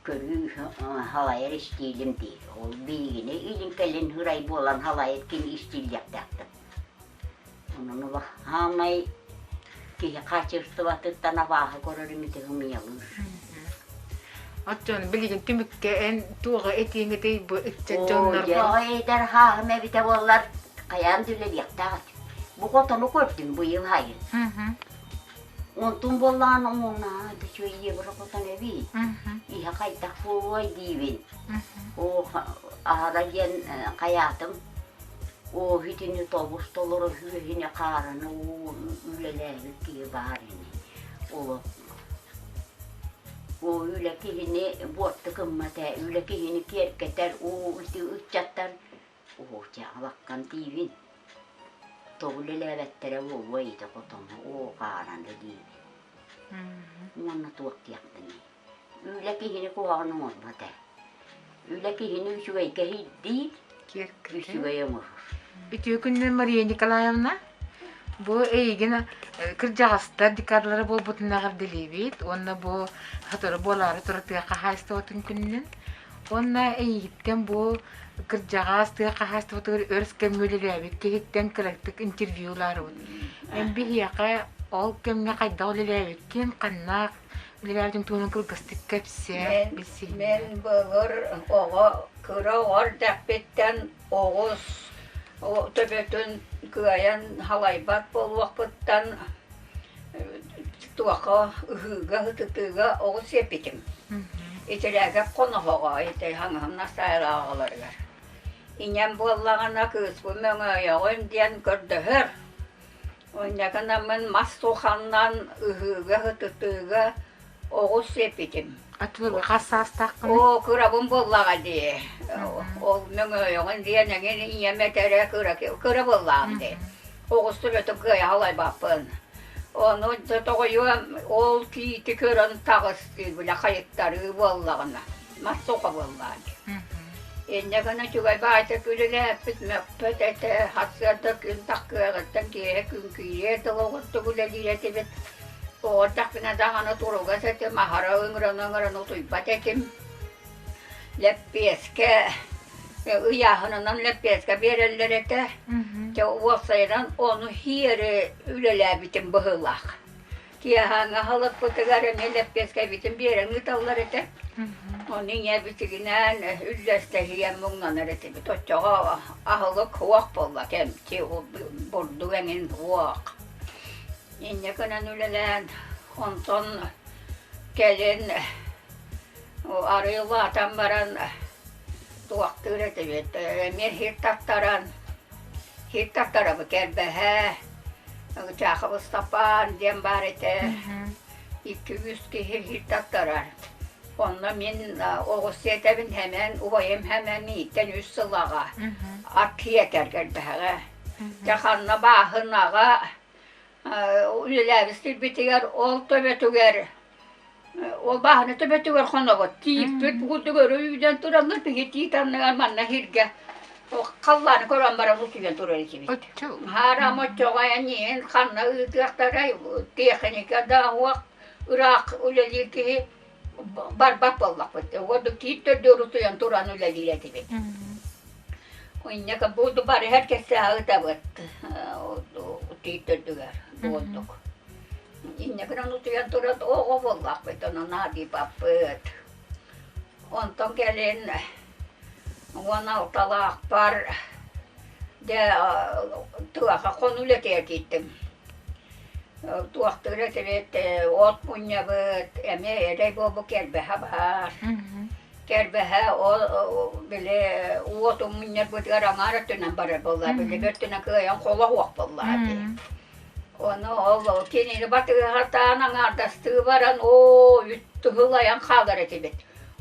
көрүү халайар истиилим диир ол биһигини илин кэлин һырай буолан халайар кини истииллиэхтээхтэр Онон улахаамай киһи хаачыстыбатыттан абааһы көрөрүм ити ымыйалыыр. Оттон билигин түмүккэ эн туоҕа этиэҥ этэй бу ыччат дьоннорго? Оо, эдэр хааһым эбитэ буоллар, хайаан да үлэлиэхтээх этим. Бу хотону көрдүм быйыл айын. Онтун буоллаҕына уонна да үчүгэй евро хотон эбит. Иһэ хайдах буолуой диибин. Оо, аһара диэн хайаатым. Оо, итини тобус толору үөһүнэ хаараны уу үлэлээбит киһи баар ини. Олох Оо, үлэ киһини буорту гыммат ээ, үлэ киһини киэргэтэр, уу ити ыччаттар оо, дьэ абаккам диибин. Тоҕо үлэлээбэттэрэ буолуой ити хотону, оо, хаараны диибин. Уонна туох диэхпиний? Үлэ киһини куһаҕан оҥорбот ээ. Үлэ киһини үчүгэйгэ иһийдиир, үчүгэй оҥорор. Үтүө күнүнэн Мария Николаевна. Бу эйигин кырдьаҕастар декадалара буолбутун эҕэрдэлиибит уонна бу сотору буолаары турар тыа хаһаайыстыбатын күнүнэн. Уонна эйигиттэн бу кырдьаҕас тыа хаһаайыстыбатыгар өр кэмҥэ үлэлээбит киһиттэн кыратык интервью ылаарыбыт. Эн биһиэхэ ол кэмҥэ хайдах үлэлээбиккин, ханна үлэлээбитиҥ туһунан кылгастык кэпсээ, билсиһиннэр. Мин былыр оҕо кыра оҕо эрдэхпиттэн оҕус төбөтүн кыайан халайбат буолуохпуттан туохха ыһыыга ытытыыга оҕус сиэппитим. Итирээгэ хоноһоҕо ити хаҥаһым настаайалаах оҕолоругар. Ийэм буоллаҕына кыыспын мөҥөөйөҕүн диэн көрдөһөр. Онньакынаммын мас суханнан ыһыыга ытытыыга оҕус сиэппитим. Аттыларга хас саастааххыный? Оо, кырабын буоллаҕа дии. Ол мөҥөөйөҕүн диэн эҥин ийэм этэрэ кыра кыра буоллаҕым дии. Оҕус төбөтүн кыайа халайбаппын. Ону дьэ тоҕойуом ол киити көрөн таҕыс дии бile хайыттарыы буоллаҕына. Мас суха буоллаҕа дии. Инньэ гына үчүгэй баайдык үлэлээппит, мөхпөт этэ, сарсыарда күн таххыаҕыттан киэһэ күн киириэр дылы оҕурдук үлэлиир этибит. Оҕо эрдэхпинэ даҕаны туругас этим, аһара ыҥыран-ыҥыран утуйбат этим. Лэппиэскэ ыйааһынынан лэппиэскэ биэрэллэр этэ. Дьэ уопсайынан ону иһиэри үлэлээбитим быһыылаах. Киэһээҥҥи аһылыкпытыгар эмиэ лэппиэскэбитин биэрэн ыыталлар этэ. Ону ийэбитигинээн үллэстэһийэн муҥнанар этибит. Оччоҕо аһылык суох буолла кэмчи, бурдук эҥин суох. Инньэ гынан үлэлээн, онтон кэлин арыы улаатан баран туохтуур этибит, эмиэ сир таттаран, сир таттарабыт кэрбэһэ, Чаахап Ыстапаан диэн баар этэ, икки-үс киһи сир таттарар. Онно мин оҕус сиэтэбин Сэмэн, убайым Сэмэн миигиттэн үс сыл аҕа, ат киэтэр кэрбэһэҕэ. Дьэ ханна бааһынаҕа үлэлээбит сирбитигэр ол төбөтүгэр ол бааһына төбөтүгэр хонобут тииппит курдук өрө үүнэн тураллар биһи тиит анныгар манна сиргэ халлааны көрөн баран утуйан турар этибит хаара моччоҕо эниин ханна ыытыахтарай тиэхиньикэ да уох ыраах үлэлиир киһи барбат буоллахпыт уордук тиит төрдүгэр утуйан туран үлэлиир этибит Инньэ буду барыһар кэссээҕи ытабыт тиит төрдүгэр буолдук. Инньэ гынан утуйан туран оҕо буоллахпыт, онон наадыйбаппыт. Онтон кэлин 16-лаахпар дьэ тыаха хонуу үлэтигэр киирдим. Туохтуур этибит, от мунньабыт, эмиэ эрэй буолбут кэрбэһэ баар. Кэрбэһэ ол били уоту мунньарбытыгар аҥаар өттүнэн барар буолла, били өттүнэн кыайан холоһуох буоллаҕа дии. Ону ол кинини батыһатаан аҥаардастыы баран, оо, үт тыһылайан хаалар этибит.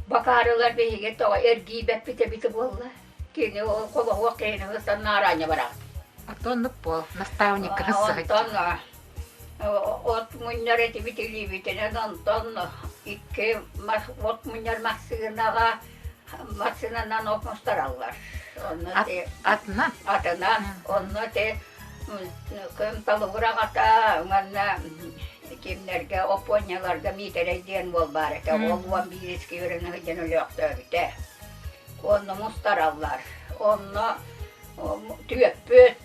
Бакаарылар биһиги тоҕо эргийбэппит эбитэ буолла. Кини ол холоһуох киһини ыстан наараанньа бараҕыт. Оннук буол, наставник Онтон от мунньар этибит илиибитинэн, онтон икки от мунньар массыынаҕа массыынанан от мустараллар. Онно Атынан? Атынан. Онно те көм талыбыр аҕата уонна кимнэргэ Оппуонньаларга Миитэрэй диэн уол баар этэ. Ол 11-ки үөрэнэ сылдьан өлөөхтөөбүтэ. Онно мустараллар. Онно түөппүт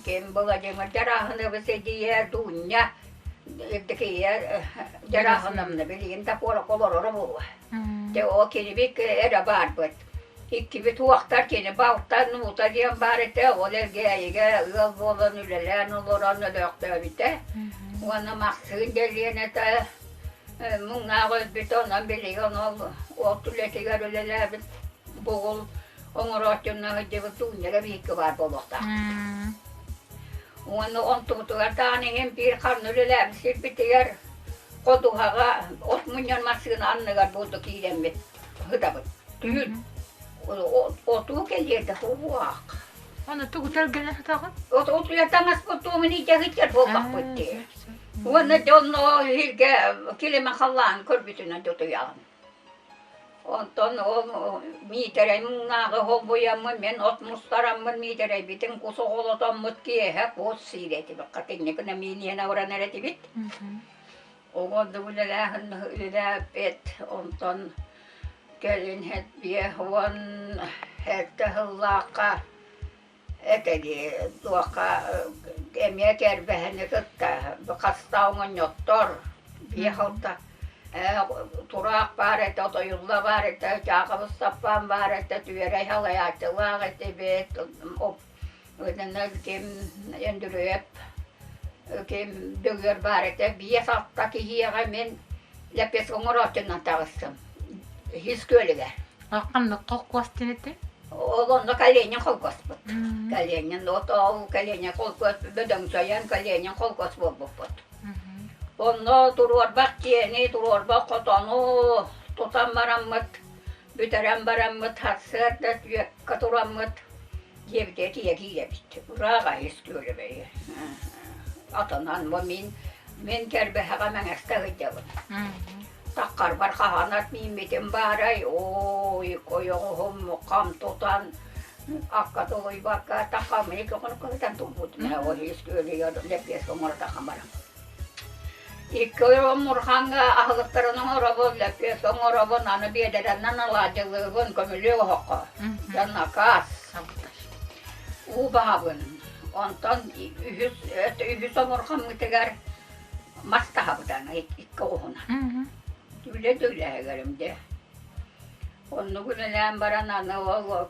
ким Владимир Дьарааһынабыс эдьиийэ Дуунньа. Евдокия Дьарааһынамна билигин да куоракка олороро буолуо. Дьэ ол кинибит эрэ баарбыт. Иккибит уохтар кини балта Нуута диэн баар этэ, ол Элгээйигэ ыал буолан үлэлээн олорон өлөөхтөөбүтэ. Уонна Махсыын Дэлиэн этэ муҥнаах өлбүтэ, онон билигин ол от үлэтигэр үлэлээбит бугул оҥорооччунан сылдьыбыт Дуунньара биһикки баар буолуохтаах. Уонна онтубутугар даҕаны иһин биир ханна үлэлээбит сирбитигэр ходуһаҕа от мунньар массыына анныгар буолду киирэммит сытабыт. Түүн отуу кэлиэрдэ суох. Аны тугу тэлгэнэ сытаҕын? От утуйар таҥаспыт туомун илдьэ сылдьар буоллахпыт дии. Уонна дьонно иһиргэ килимэ халлаан көрбүтүнэн утуйаҕын. Онтон ол Миитэрэй муҥнааҕы холбуйаммын, мин от мустараммын Миитэрэйбитин кус оҕолотоммут киэһэ кус сиир этибит. Хатынньа гына мииниэн абыранар этибит. Оҕо да үлэлээһин үлэлээбит. Онтон кэлин 57 сыллаахха этэ дии туохха эмиэ кэрбэһэни кытта хаста оҥонньоттор биэ халта тураах баар этэ отойулла баар этэ чаахабыс саппаан баар этэ түөрэй халайааччылаах этибит ким Өндүрүөп ким Дөгүөр баар этэ биэс алта киһиэхэ мин лэппиэс оҥорооччунан таҕыстым Һис күөлүгэр Ханнык холкуос диэн этэй? Ол онно Калинин холкуоспут. Калинин, вот ол Калинин холкуос бөдөҥсөйөн Калинин холкуос буолбуппут. Онно туруорбах дьиэни, туруорбах хотону тутан бараммыт, бүтэрэн бараммыт, сарсыарда түөккэ тураммыт, дьиэбитигэр тиийэ киирэбит. Ыраах аһыс күөлэбэйи. Атынан бу мин, мин кэрбэһэҕэ мэҥэстэ сылдьабын. Таххарбар хаһан ат мииммитим баарай, ой, ойоҕоһум хам тутан, акка тулуйбакка таххаммын икки хонукка сытан турбутум ээ, ол ис күөлүгэр лэппиэскэ оҥоро таххан баран. Икки ойоҕум Мурхаҥҥа аһылыктарын оҥоробун, лэппиэскэ оҥоробун, аны биэдэрэннэн алаадьылыыбын, көмүлүөк оһоххо. Дьон накаас. Уу баһабын. Онтон үһүс, үһүс омурҕаммытыгар мас таһабыт аны икки оҕуһунан. Үлэ да үлэһигэрим дьэ. Оннук үлэлээн баран аны ол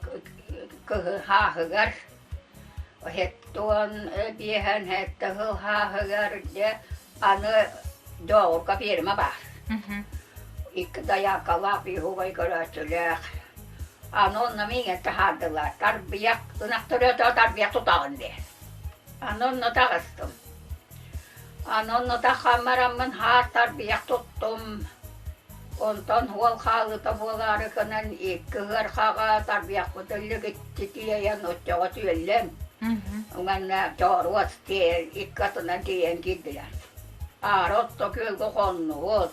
кыһы хааһыгар 75 сэттэ сыл хааһыгар дьэ аны Дьоҕурга ферма баар. Икки дояркалаах, биир убай көрөөччүлээх. Аны онно миигин таһаардылар. Тарбыйах, ынах төрөөтөҕө тарбыйах тутаҕын диэн. Аны онно таҕыстым. Аны онно таххан бараммын хаар тарбыйах туттум. Онтон уол хаалыыта буолаары гынан икки ыархаҕа тарбыйахпыт өллүгүччү тиэйэн оччоҕо түөллэм. Уонна чооруос тиэйэн икки атынан тиэйэн киирдилэр. Аара отто күөлгэ хоннубут.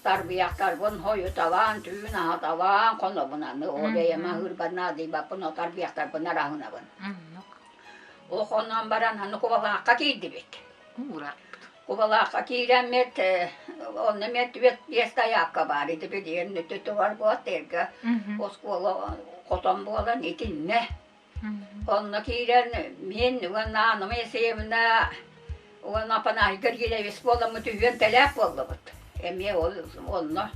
Тарбыйахтарбын хойуталаан, түүн аһаталаан хонобун аны ол бэйэм аһыырбар наадыйбаппын, о тарбыйахтарбын араһынабын. Ол хонон баран аны Кубалаахха киирдибит. Кубалаахха киирэммит, онно эмиэ түөрт биэс дайаакка баар ити билигин түтүгэр буолт эргэ оскуола хотон буолан итиннэ. Онно киирэн мин уонна Анна Моисеевна уонна Апанасий Гаврильевич буоламмыт үһүөн тэлээх буоллубут. Эмиэ ол онно.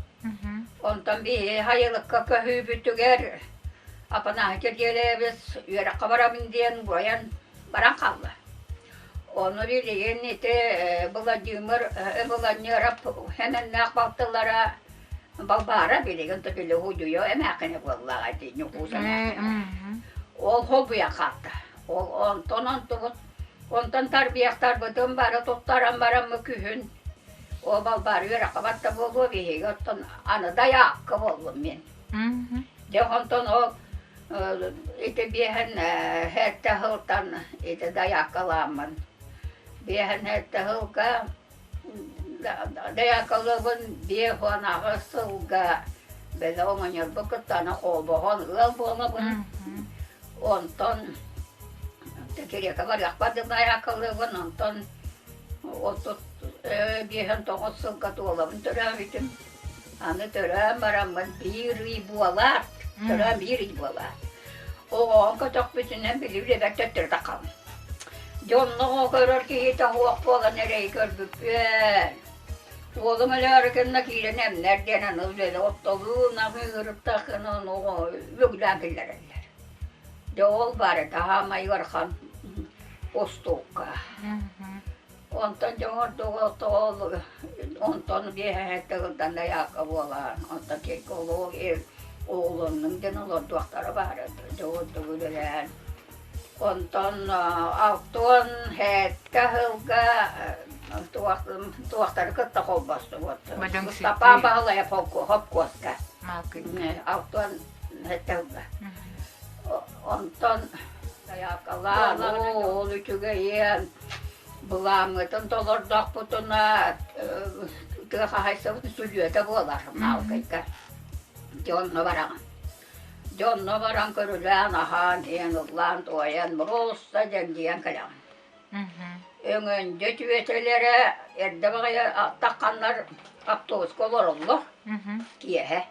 Онтон биһи хайылыкка көһүүбүтүгэр Апанасий Киргиэлэйэбис үөрэххэ барабын диэн буойан баран хаалла. Ону билигин ити Владимир Владимиров Хэмэннээх балтылара Балбаара билигин то били удьуйа эмээххинэ буоллаҕа ити Ньукуус эмээххинэ. Ол холбуйан хаалта. Ол онтон онтубут онтон тарбыйахтарбытын бары туттаран бараммыт күһүн ол Балбаара үөрэххэ барта буолуо биһиги оттон аны дайаакка буоллум мин. Дьэ онтон ол ити биэһэн сэттэ сылтан ити дайааккалааммын биэһэн сэттэ сылга дайааккалыыбын 58 сылга бэл оҕонньорбун кытта аны холбоһон ыал буолабын онтон Кириэкэ барыахпар да дайааккалыыбын онтон 39 сылга туолабын төрөөбүтүм Аны төрөөн бараммын биир ый буолаат, төрөөн биир ый буолаат, оҕоҕун көтөхпүтүнэн били үлэбэр төттөрү таххабын. Дьонноҕо көрөр киһитэ суох буолан эрэйи көрбүппүөн. Уолум өлөөрү кэннэ киирэн эмнэр диэн аны үлэлэ оттолуун аҕыырыттаххына ону үгүлээн киллэрэллэр. Дьэ ол барыта хаамай ыарахан устуукка. Онтон дьоҥордуга ол онтон биэһэ тылдан дайаакка буолан, онтон киргэ олох оҕолоннум диэн олордуохтара баара дьоҕурдук үлэлээн. Онтон 67 сылга туохтары кытта холбостубут. Мустапа Баһылайап холкуоска. 67 сылга. Онтон дайаакалаан ол үчүгэйиэн былааммытын толордохпутуна тыа хаһаайыстыбатын сүлүөтэ буолар Маалкайга. Дьэ онно бараҕын. Дьэ онно баран көрүлээн, аһаан, иһэн, ыллаан-туойан, боруоста дьэҥдьийэн кэлэҕин. Өҥөндө түөтэлэрэ эрдэ баҕайы тахханнар автобуска олороллор киэһэ.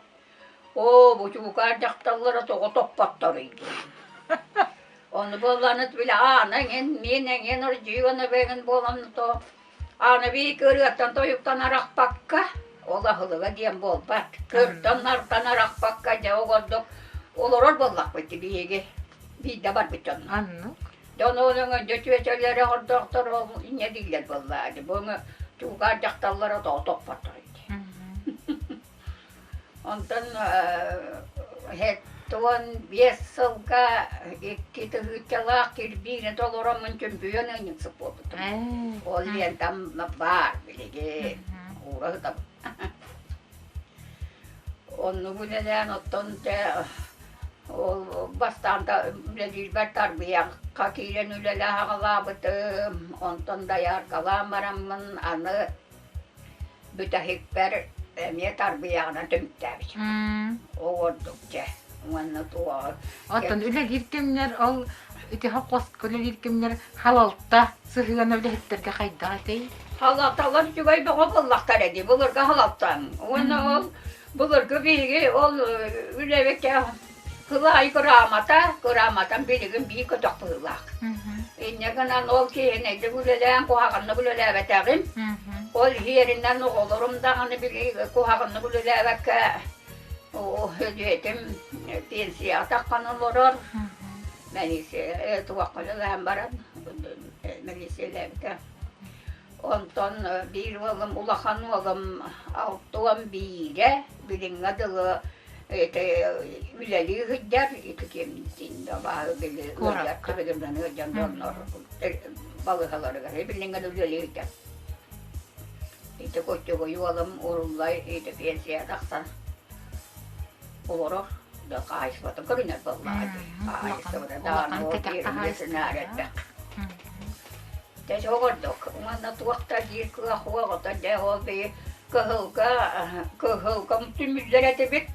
Оо, бу чуукаар дьахталлара тоҕо топпотторуй диэн. Ону буолланыт били аана эҥин, мин эҥин ордьуйуон эбэҥин буолан то аана биир ырыаттан тойуктан арахпакка, ол аһылыга диэн буолбат. Кыртан-нартан арахпакка дьэ оҕордук олорор буоллахпыт биһиги. Биирдэ барбыт дьонно. Аннык. Дьон ол өҥөндө түөтэлэрэ ордоохтор ол инньэ дииллэр буоллаа. Бу чуукаар дьахталлара тоҕо топпоттор Онтон 75 сылга 2 тыһыынчалаах кирбиини толороммун чөмпүйүөн ыанньыксыт буолбутум. Ол лентам баар билигин уура сытабын. Оннук үлэлээн оттон дьэ ол бастаан да үлэлиирбэр тарбыйахха киирэн үлэлээн аҕалаабытым. Онтон дояркалаан бараммын аны бүтэһикпэр эмиэ тарбыйаҕынан түмүктээбитим. Оҕордук дьэ уонна туоҕа Оттон үлэлиир кэмнэр ол ити хос үлэлиир кэмнэр халалта сыһыана үлэһиттэргэ хайдах этэй? Халалталар үчүгэй бөҕө буоллахтар эди былыргы халалтан. Уонна ол былыргы биһиги ол үлэбиккэ Кылаай кыраамата, кырааматам билигин биир көтөх быһыылаах. Инньэ гынан ол киһинэйдик үлэлээн куһаҕаннык үлэлээбэтэҕим. Ол иһиэринэн оҕолорум даҕаны били куһаҕаннык үлэлээбэккэ өлүөтүм пенсияҕа таххан олорор. Мэлиссия туохха үлэлээн баран мэлиссийэлээбитэ. Онтон биир уолум улахан уолум 61-э билиҥҥэ дылы ити үлэлии сылдьар ити кимтин абааһы били ыалдьар төбөтүнэн ыалдьан дьоннор балыыһаларыгар билиҥҥэ да үлэлии сылдьар. Ити коччугуй уолум уруллай ити пенсия тахсан олорор да хаһаайыстыбатын көрүнэр буоллаҕа дии. Хаһаайыстыбата даҕаны ол биэрин элбэх. Дьэ соҕурдук уонна туох да диир кыах уоҕута дьэ ол бии кыһылга кыһылга түмүллэр этибит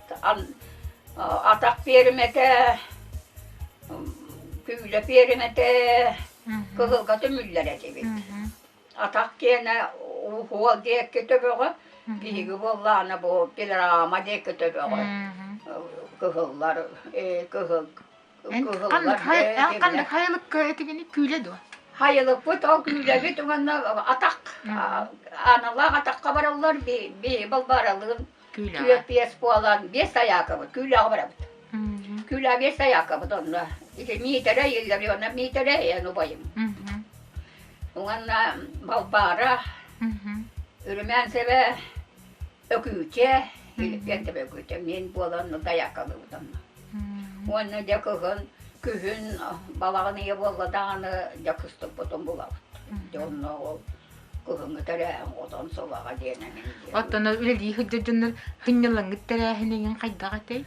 атах пиэримэтэ күүлэ пиэримэтэ кыһылга түмүллэр этибит. Атах киэнэ уһуол диэки төбөҕө биһиги буоллаҕына бу пилорама диэки төбөҕө кыһыллар кыһыл Ханнык ханнык хайылыкка этигини күүлэ дуо? Хайылыкпыт ол күүлэбит уонна атах аналаах атахха бараллар би балбаралыын түөрт биэс буолан биэс айаакабыт күүлэҕэ барабыт. Күүлэ биэс айаакабыт онно. Ити Миитэрэ Илларионов Миитэрэ эн убайым. Уонна Балбаара Үрүмээнсэбэ Өкүүчэ, Илиппиэнтэбэ Өкүүчэ мин буолан дайаакалыыбыт онно. Уонна дьэ кыһын, күһүн балаҕан ыйа буолла даҕаны дьэ кыстыкпытын булабыт. Дьэ онно ол кыһыҥҥы тэрээһин хотон сылаҕа диэн эҥин диэн. Оттон үлэлии сылдьар дьоннор сынньалаҥҥыт тэрээһинигин хайдах этэй?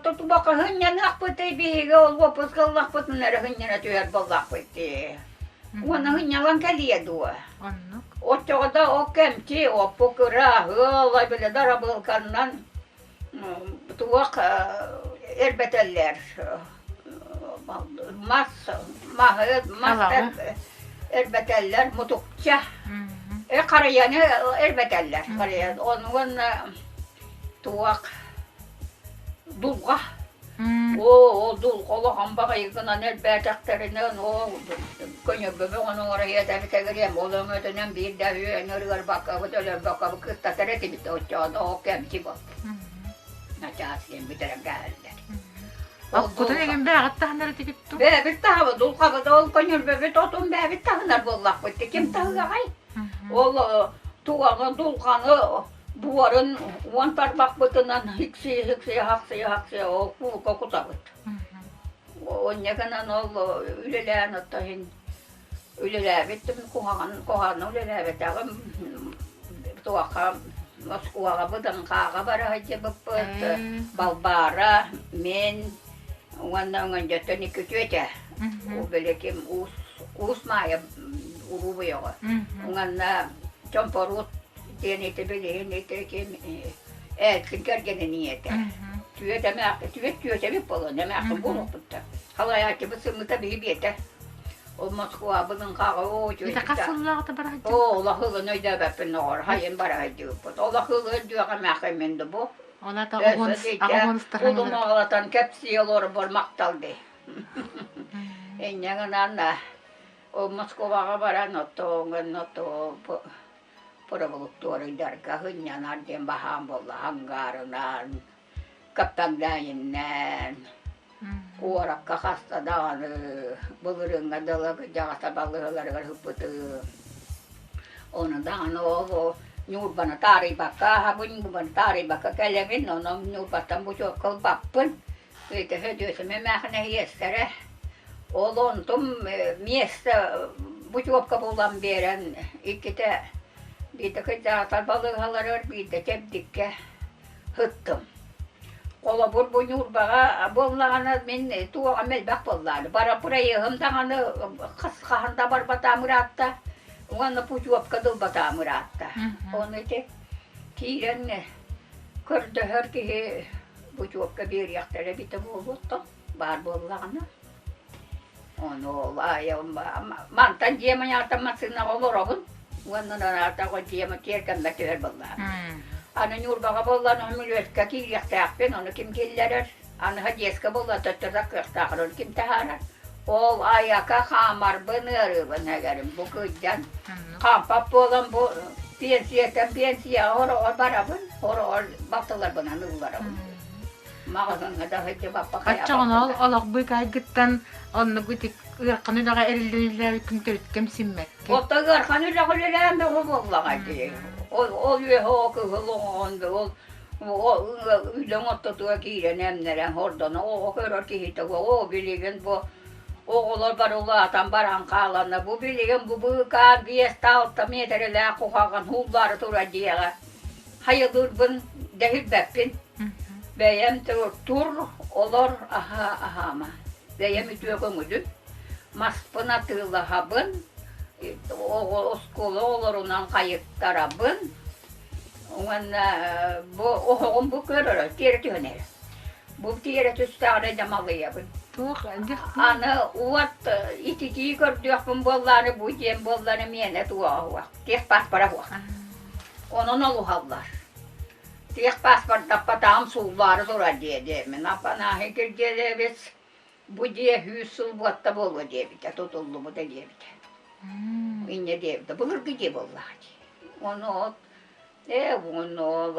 Тутубака сынньаныахпытый биһиги ол уоппуска ыллахпытына эрэ сынньана түһэр буоллахпыт дии. Уонна сынньалаҥ кэлиэ дуо? Оннук. Оччоҕо да ол кэмчи оппу кыра, ыала били дарабыылканнан туох эрбэтэллэр мас маһы мас эрбэтэллэр мутукча харыйаны эрбэтэллэр харыйа ону уонна туох дулҕа. Оо, ол дулҕа улахан баҕайы гынан элбээтэхтэринэ, оо, көньөргө бөҕөнү оҥоро иэтэбит ол өҥөтүнэн биир да үөн ырыарбаккабыт, өлөрбөккөбүт кыттатар этибит, оччоҕо ол кэмчи буолбут. Начаас диэн бүтэрэн кээһэллэр. Оккутун эҥин бээҕит таһынар этигит дуу? Бээбит таһабыт, дулҕабыт, ол көньөрбөбүт отун бээбит таһынар буоллахпыт, ким таһыаҕай? Ол тугаҕы, дулҕаны буорун уон тарбахпытынан хиксийэ-хиксийэ, хахсыйа-хахсыйа ол куулка кутабыт. Онньа гынан ол үлэлээн оттон иһин үлэлээбит куһаҕан куһаҕаны үлэлээбэтэҕим туохха Москваҕа быданхааҕа бара сылдьыбыппыт Балбаара мин уонна Өҥөндьөттөн икки үтүөтэ ол били ким Уус Уус Маайа улуу бойоҕо уонна Чомпоруут диэн ити билигин ити ким Ээлкин кэргэнин ийэтэ түөт эмээххин түөт түөтэбит буолан эмээххин буолуохпуттар халайааччыбыт сыммыта биһи биэтэ ол Москвабын хаҕа оо Ити хас сыллааҕыта бара сылдьыбыт? Оо, олох ылын өйдөөбөппүн оҕор, хайын бара сылдьыбыппыт. Олох ылы өйдүөх эмээххин мин да бу. Ол аата аҕа Улумаҕалатан кэпсии олорбор махтал дии. Инньэ гынан ол Москваҕа баран оттооҥун оттоо пробулуктуоруйдарга сынньанар диэн баһаам буолла ангаарынан, Каптандаайыннаан, куоракка хаста даҕаны былырыыҥҥа дылы кырдьаҕастар балыыһаларыгар ыппытым. Ону даҕаны ол Ньурбаны таарыйбакка аһабын, Ньурбаны таарыйбакка кэлэбин, онон Ньурбаттан бучуокка ылбаппын. Ити Сөдүөсүм эмээхинэ иэстэрэ. Ол онтум миэстэ бучуопка булан биэрэн иккитэ биирдэ кырдьаҕастар балыыһаларыгар, биирдэ Чэбдиккэ сыттым. Холобур, бу Ньурбаҕа буоллаҕына мин туоҕум элбэх буоллаҕына. Бара проеһым даҕаны хас хаһан да барбатаам ыраатта уонна путевка да ылбатаам ыраатта. Ону ити киирэн көрдөһөр киһи путевка биэриэхтэрэ эбитэ буолуо баар буоллаҕына. Ону ол аайы мантан дьиэм айаатан массыынаҕа олоробун уонна нараатаҕа дьиэм тиэргэммэр түһэр буоллаҕым. Аны Ньурбаҕа буоллан мүлүөскэ киириэхтээхпин, ону ким киллэрэр? Аны Одесска буолла төттөрү таккыахтаах, ону ким таһаарар? Ол айака хаамарбын ыарыыбын эгэрим бу кыйдан. Хаампат буолан бу пенсиятан пенсияҕа хороҕор барабын, хороҕор балтыларбынан ылларабын. Маҕаһыыҥҥа да сылдьыбаппа Оччоҕуна ол олох быыкайгыттан оннук ити ыарахан үлэҕэ эриллэн төрүт кэмсиммэккин. Оттон ыарахан үлэҕэ үлэлээн бөҕө буоллаҕа дии. Ол ол үөһэ ол кыһыл оҥоһон ол үлэҥ ортотугар киирэн эмнэрэн хордоно оҕо көрөр киһитэ оо билигин бу оҕолор бары улаатан баран хааланна бу билигин бу быыкаан 5-6 миэтэрэлээх куһаҕан ууллаары турар дьиэҕэ хайылыырбын дэһирбэппин. Бэйэм тур, олор, аһаа, аһаама. Бэйэм үтүө көҥүлүм. Маспын атыылаһабын, оҕо оскуола оҕолорунан хайыттарабын. Уонна бу оһоҕум бу көрөрө, тиэрэ түһэн эрэр. Бу тиэрэ түстэҕинэ дьамалыйабын. Туох Аны уот ититии көрдүөхпүн буоллаары бу диэн буоллары миэнэ туоҕа уох. Техпаспора уох. Онон олуһаллар. Техпаспордаппатаҕым сууллаары турар диэ диэммин. Аппанааһый Киргиэлэбис бу дьиэ 100 сыл буотта буолуо диэбитэ, тутуллубута диэбитэ. Инньэ диэбитэ. Былыргы дьиэ буоллаҕа дии. Ону от ээ уонна ол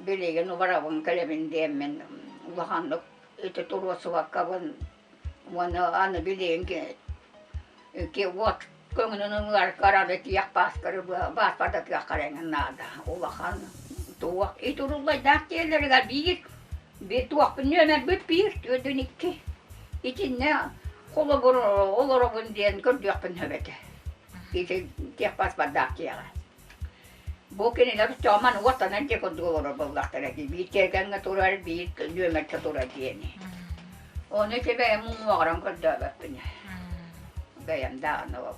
билигин убарабын кэлэбин диэммин улаханнык ити туруорсубаккабын уонна аны билигин уот көҥүлүн ылар тиэх пааскары пааспардатыахха эрэ наада улахан туох ити уруллайдаах дьиэлэригэр биир туохпун нүөмэрбит биир түөрдүн икки итиннэ холобур олоробун диэн көрдүөхпүн сөп этэ ити техпаспордаах дьиэҕэ бу кинилэр чооман уоттанан дьиэ курдук олорор буоллахтара дии биир тиэргэҥҥэ турар биир нүөмэргэ турар диэни ону ити бэйэм уҥуоҕуран көрдөөбөппүн бэйэм даҕаны ол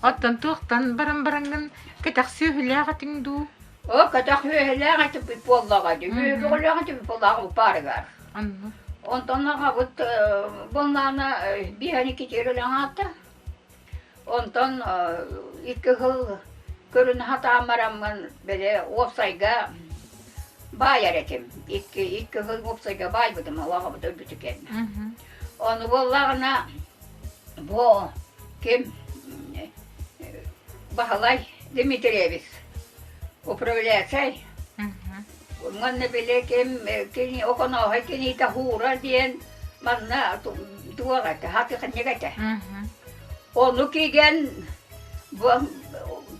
Оттон туохтан баран бараҥҥын кэтэх сүөһүлээх этиҥ дуу? О, кэтэх сүөһүлээх этиппит буоллаҕа дии. Сүөһүлээх этиппит буоллаҕа упаарыгар. Онно. Онтон аҕабыт буоллаҕына биэһэн икки тиэрэлээх аатта. Онтон икки сыл көрүнэ сатаан бараммын, били уопсайга Баайар этим. Икки сыл уопсайга баайбытым, ол аҕабыт өлбүтэ кэннэ. Ону буоллаҕына бу ким Баһылай Дмитриевич управляющай уонна били ким кини Оконооһой киниитэ Һуура диэн манна туох этэ хатыхынньык этэ. Ону кигэн бу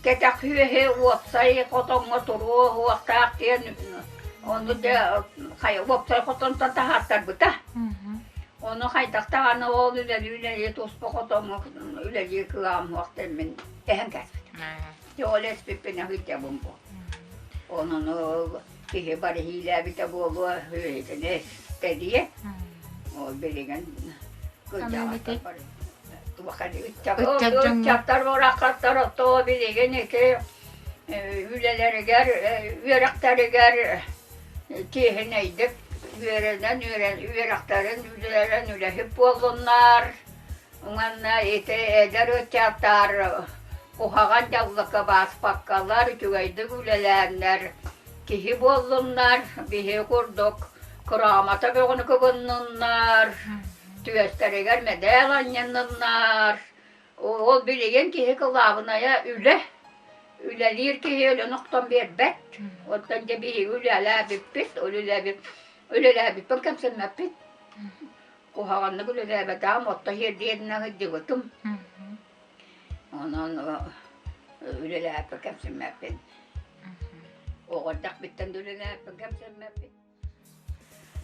кэтэх үөһэ уопсай хотоҥҥо туруо уохтаах диэн ону дьэ хайа уопсай хотонтон таһаартарбыта. Ону хайдах даҕаны ол үлэлии-үлэлии туспа хотоҥҥо үлэлии кыаҕым суох диэн тэһэн кээспитим. Дьэ ол эспиппин аһыйтабын бу. Онон ол киһи бары иилээбитэ буолуо, үөһүтүнэ эстэ Ол билигин кырдьаҕастар бары ыччаттар барахсаттар оттоо билигин ити үлэлэригэр, үөрэхтэригэр чиэһинэйдик үөрэнэн үөрэхтэрин үлэлэрин үлэһит буоллуннар. Уонна ити эдэр ыччаттар куһаҕан дьаллыкка бааспаккалар, үчүгэйдик үлэлээннэр киһи буоллуннар, биһи курдук кыраамата бөҕөнү кыбынныннар, түөстэригэр мэдээл анньынныннар. Ол билигин киһи кылаабынайа үлэ. Үлэлиир киһи өлөн охтон биэрбэт. Оттон дьэ биһиги үлэлээбиппит, ол үлэлээбиппин кэмсэммэппит. Куһаҕаннык үлэлээбэтэҕим, отто иһирдиэннэ сылдьыбытым. Онон үлэлээбиппин кэмсэммэппин. Оҕо эрдэхпиттэн да үлэлээбиппин кэмсэммэппин.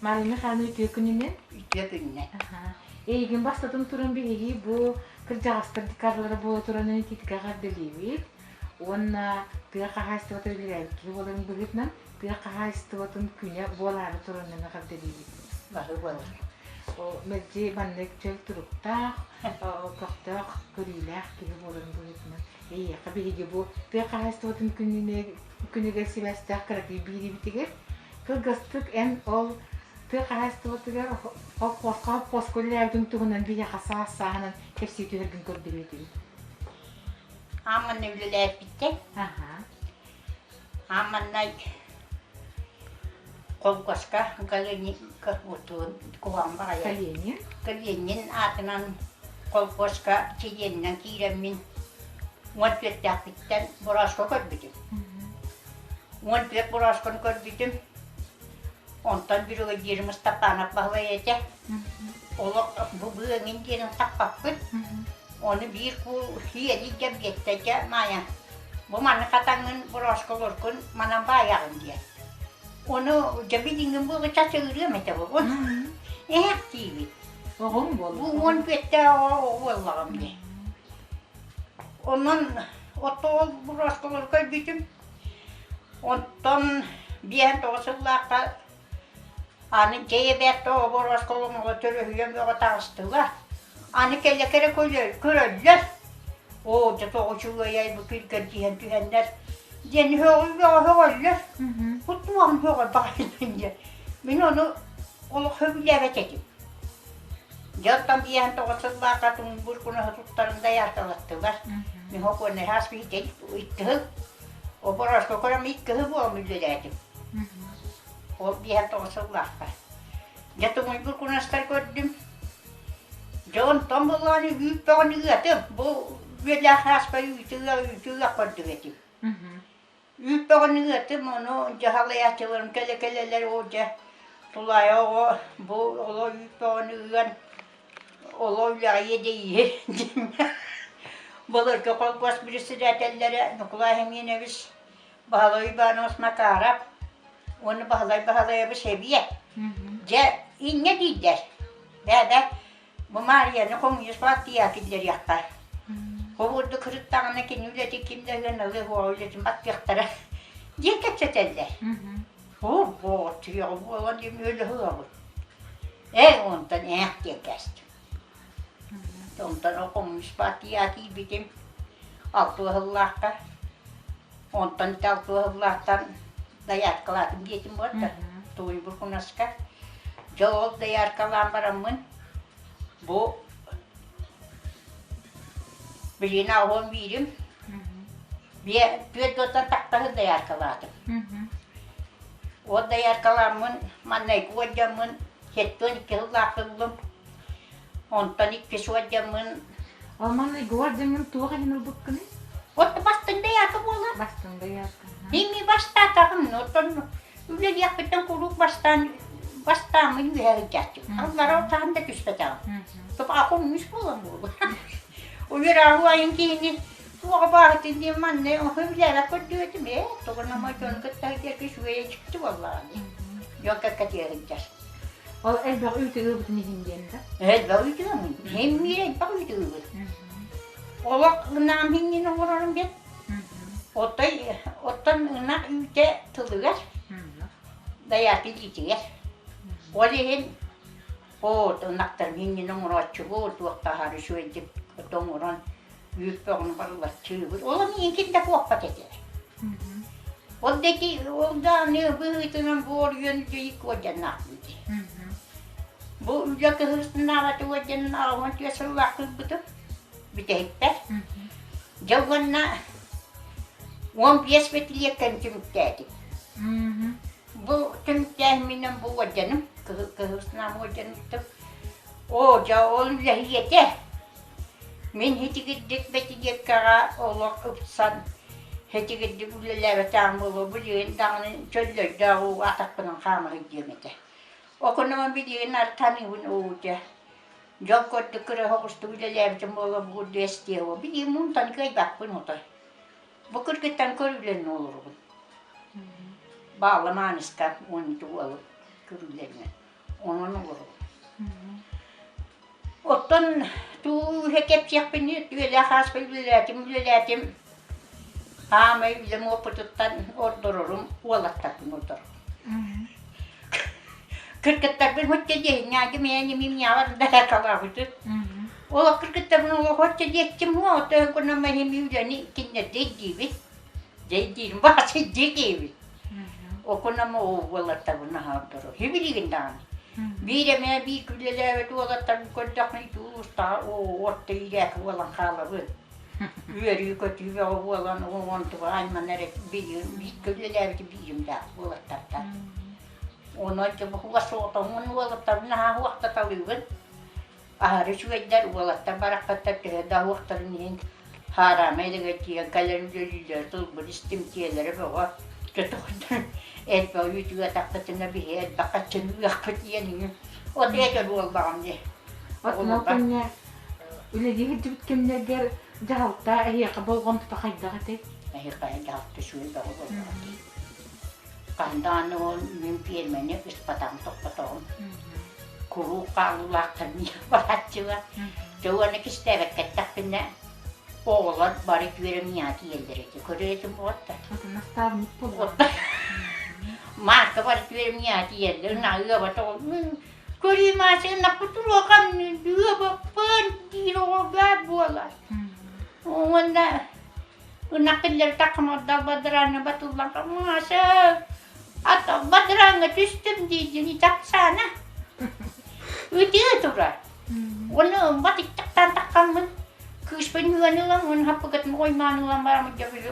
Марина Михайловна үтүө күнүнэн. Үтүө күнүнэн. Эйигин бастатан туран биһиги бу кырдьаҕастар декадалара буола туран ититикэ эҕэрдэлиибит уонна тыа хаһаайыстыбата үлэлээбит киһи буоларын быһыытынан тыа хаһаайыстыбатын күнэ буолаары туранынан эҕэрдэлиибит. Бары буолар. Мэлдьи маннык чөл туруктаах, көхтөөх, көрүүлээх киһи буоларын быһыытынан эйиэхэ биһиги бу тыа хаһаайыстыбатын күнүгэр сибээстээх кыракый биэриибитигэр Кылгастык эн ол тыа хаһаайыстыбатыгар холкуоска хоппуоска үлэлээбитиҥ туһунан биһиэхэ саас-сааһынан кэпсии түһэргин көрдөрүө этибит. Аамманна үлэлээбиттэр. Аамманна холкуоска куһаҕан баҕайы. Калинин. Калинин аатынан холкуоска чилиэнинэн киирэммин 14-тээхпиттэн борооско көрбүтүм. 14 бороскону көрбүтүм. Онтон бүрүгэдьиирим Ыстапаанап Баһылай этэ. Олох бу быаҥын диэнин таппаппын. Ону биир куул сиэри дьэбиэттэ дьэ Маайа, бу маны хатаҥҥын боросколоргун манан баайаҕын диэн. Ону дьэ билиҥҥин буолу чачыгырыам этэ бу. Эһэх диибит. Оҕоҥ буолла. Бу 15-тээх оҕо буоллаҕым дии. Онон отто ол боросколору көрбүтүм. Онтон 59 сыллаахха аны дьиэ бэрт оҕобор оскуолаҕа төлөһүйэн бөҕө таҕыстылар. Аны кэлэ-кэлэ көрөллөр. Оо, дьэ тоҕо үчүгэйэй бу күлгэрдиһэн түһэннэр диэн һөҕү һөҕөллөр. Куттуоҕун һөҕөр баҕайытын диэн. Мин ону олох сөбүлээбэт этим. Дьэ оттон 59 сыллаахха туҥбур кунаһы туттарын дайаарталаттылар. Мин хокуоннай хаас биһиги икки Оборожко көрөн икки сыл буолан үлэлээтим. Ол 59 сыллаахпар. Дьэ туҥуйбур кунастар көрдүм. Дьэ онтон буоллаҕына үүт бөҕөнү ыатым. Бу үөлээх ааспа үүтү ыа үүтү ыа көрдүк этим. Үүт бөҕөнү ыатым, ону дьаһалайааччыларым кэлэ-кэлэлэр оо дьэ тулаайа оҕо бу оло үүт бөҕөнү ыан оло үлэҕэ иэдэйииһи диэн былыргы холкуос председателлэрэ Ньукулай Семенович, Баһылай Иванович Макаров уонна Баһылай Баһылайабыс эбиэ дьэ инньэ дииллэр бээ-бээ Бу Маарыйаны хомуйус бааттыйа киллэриэххэ. Хобуурду кырыттаҕына кини үлэтин ким да ыан ылыа суоҕа үлэтин баттыахтара диэн кэпсэтэллэр. Оо, боотуйаҕа буолан диэн өлөһү ылабыт. Ээ, онтон ээх диэн кээстим. Онтон ол хомуйус бааттыйа киирбитим алтыа сыллаахха. Онтон ити алтыа сыллаахтан дояркалаатым диэтим буолла Туйбур кунаска. Дьэ ол дояркалаан бараммын бу билигин аҕыһын биирим, биэ түөрт уонтан тахтаһын дояркалаатым. Ол дояркаламмын, маннайгы уолдьаммын 72 сыллаах ыллым. Онтон иккис уолдьаммын Ол маннайгы уолдьаҥҥын туох иһин ылбыккыный? Вот бастыҥ доярка буолар. Бастыҥ доярка. Ими бастаатаҕым, оттон үлэлиэхпиттэн куруук бастаан бастааммын үөһэ сылдьааччыбын. Аллара отаан да түспэтэҕим. Топаакум үс буолан буолуо. Уйарааһу айын киһини туоҕа бааһытын диэн манна үлэлээбэт көрдүөтүм ээ тугунама дьон кытта сылдьарга үчүгэй дьикти буоллаҕа дии. Дьон кэккэтигэр сылдьар. Ол элбэх үүтү ыыбытын иһин диэн да? Элбэх үүтү ыамын. Иһин элбэх үүтү ыыбыт. Олох ынаам иһин оҥорорум диэн. Отой оттон ынах үүтэ тылыгар, дайааты илиитигэр. Ол иһин Оо, ынахтарын иннин оҥорооччубут, туохтааһар үчүгэйдик оҥорон үүт бөҕөнү барылаччыыбыт. Ол миигин да куоппат этэ. Ол да ити ол да аны быһыытынан буоруйан дьиик уордьаннаахпын дии. Бу үлэ кыһыытынаабаты уордьанын 84 сыллаах кыырбытым бүтэһикпэр. Дьэ уонна 15 бэтилиэккэн түмүктээтим. Бу түмүктээһимминэн бу уордьаным, кыһыл санаам уордьаныттым. Оо, дьэ ол үлэһиэтэ. Мин итигирдик бэтидиэккэҕэ олох ыпсан, итигирдик үлэлээбэтэҕим буолуо, билигин даҕаны чөллөрдөөх уу атахпынан хаама сылдьыам этэ. Окунума билигин артаныыбын уу дьэ. Дьон көрдүк кыра соҕустук үлэлээбитим буолуо бу курдук эстиэ буо. Билигин муунтан кыайбаппын отой. Бу кыргыттан көрүүлэрин олоробун. Баалла Мааныска 12 уолу көрүүлэринэн. Онон олоробун. Оттон тууһа кэпсиэхпини түөлээх ааспа үлэлээтим, үлэлээтим. Хаамай үлэм уопутуттан ордорорум, уолаттарбын ордорорум. Кыргыттарбын хотча диэһиннээги мэйэн имим ньаабар да калаабытын. Ол кыргыттарбын олох хотча диэччим хуа, оттон кунам эһими үлэни киннэрдэ диибит. Дьэйдиирим баҕас дьиэ диэбит. Окунам уолаттарбын аһаардору. Хибилигин даҕаны. Биир эмэ биир үлэлээбит уолаттарбын көрдөхпүнэ ити улуустаҕа орто иирээки буолан хаалабын. Үөрүү-көтүү бөҕө буолан онтуга аймана эрэ биир бииргэ үлэлээбити биирим даах уолаттартан. Онон дьэ бу соҕотоҥҥун уолаттарбын наһаа уохтаталыыбын. Аһары үчүгэйдэр уолаттар барахсаттар төһө да уохтарын иһин хаараама илигэ тиийэн кэлэн үлэлииллэрэ тылбын истимтиэлэрэ бөҕө. Көтөҕүттэн элбэх үүтүгэ атахпытына биһи элбэх хаччыны ыахпыт диэн иҥин. От этэр буоллаҕым дии. Оттон ол кэмҥэ үлэлии сылдьыбыт кэмнэргэр дьаһалта эһиэхэ болҕомтото хайдах этэй? Эһиэхэ дьаһалта үчүгэй бөҕө буоллаҕа дии. Хаһан даҕаны ол мин пиэрмэни ыспатаҕым-тохпотоҕум. Куруук хаалыылаахтар миэхэ барааччылар. Дьэ уонна кистээбэккэ эттэхпинэ, оҕолор бары түөрэ миэхэ тиийэллэр этэ. Көрөр этим буолта. Наставник буолла. Маарка бары түөрэ миэхэ тиийэллэр. Ына ыаба тоҕо көрүү маача ынаппытуруохам ыабаппын диир оҕо баар буолар. Уонна Ынах киллэр таххамардаах бадарааҥҥа батыллан Маша ата бадарааҥҥа түстүм диидин итаксаана ытыы турар. Уонна ылбат иттахтаан таххаммын кыыспын үөн ылан уон хаппыкатын оймаан ылан бараммын дьэ били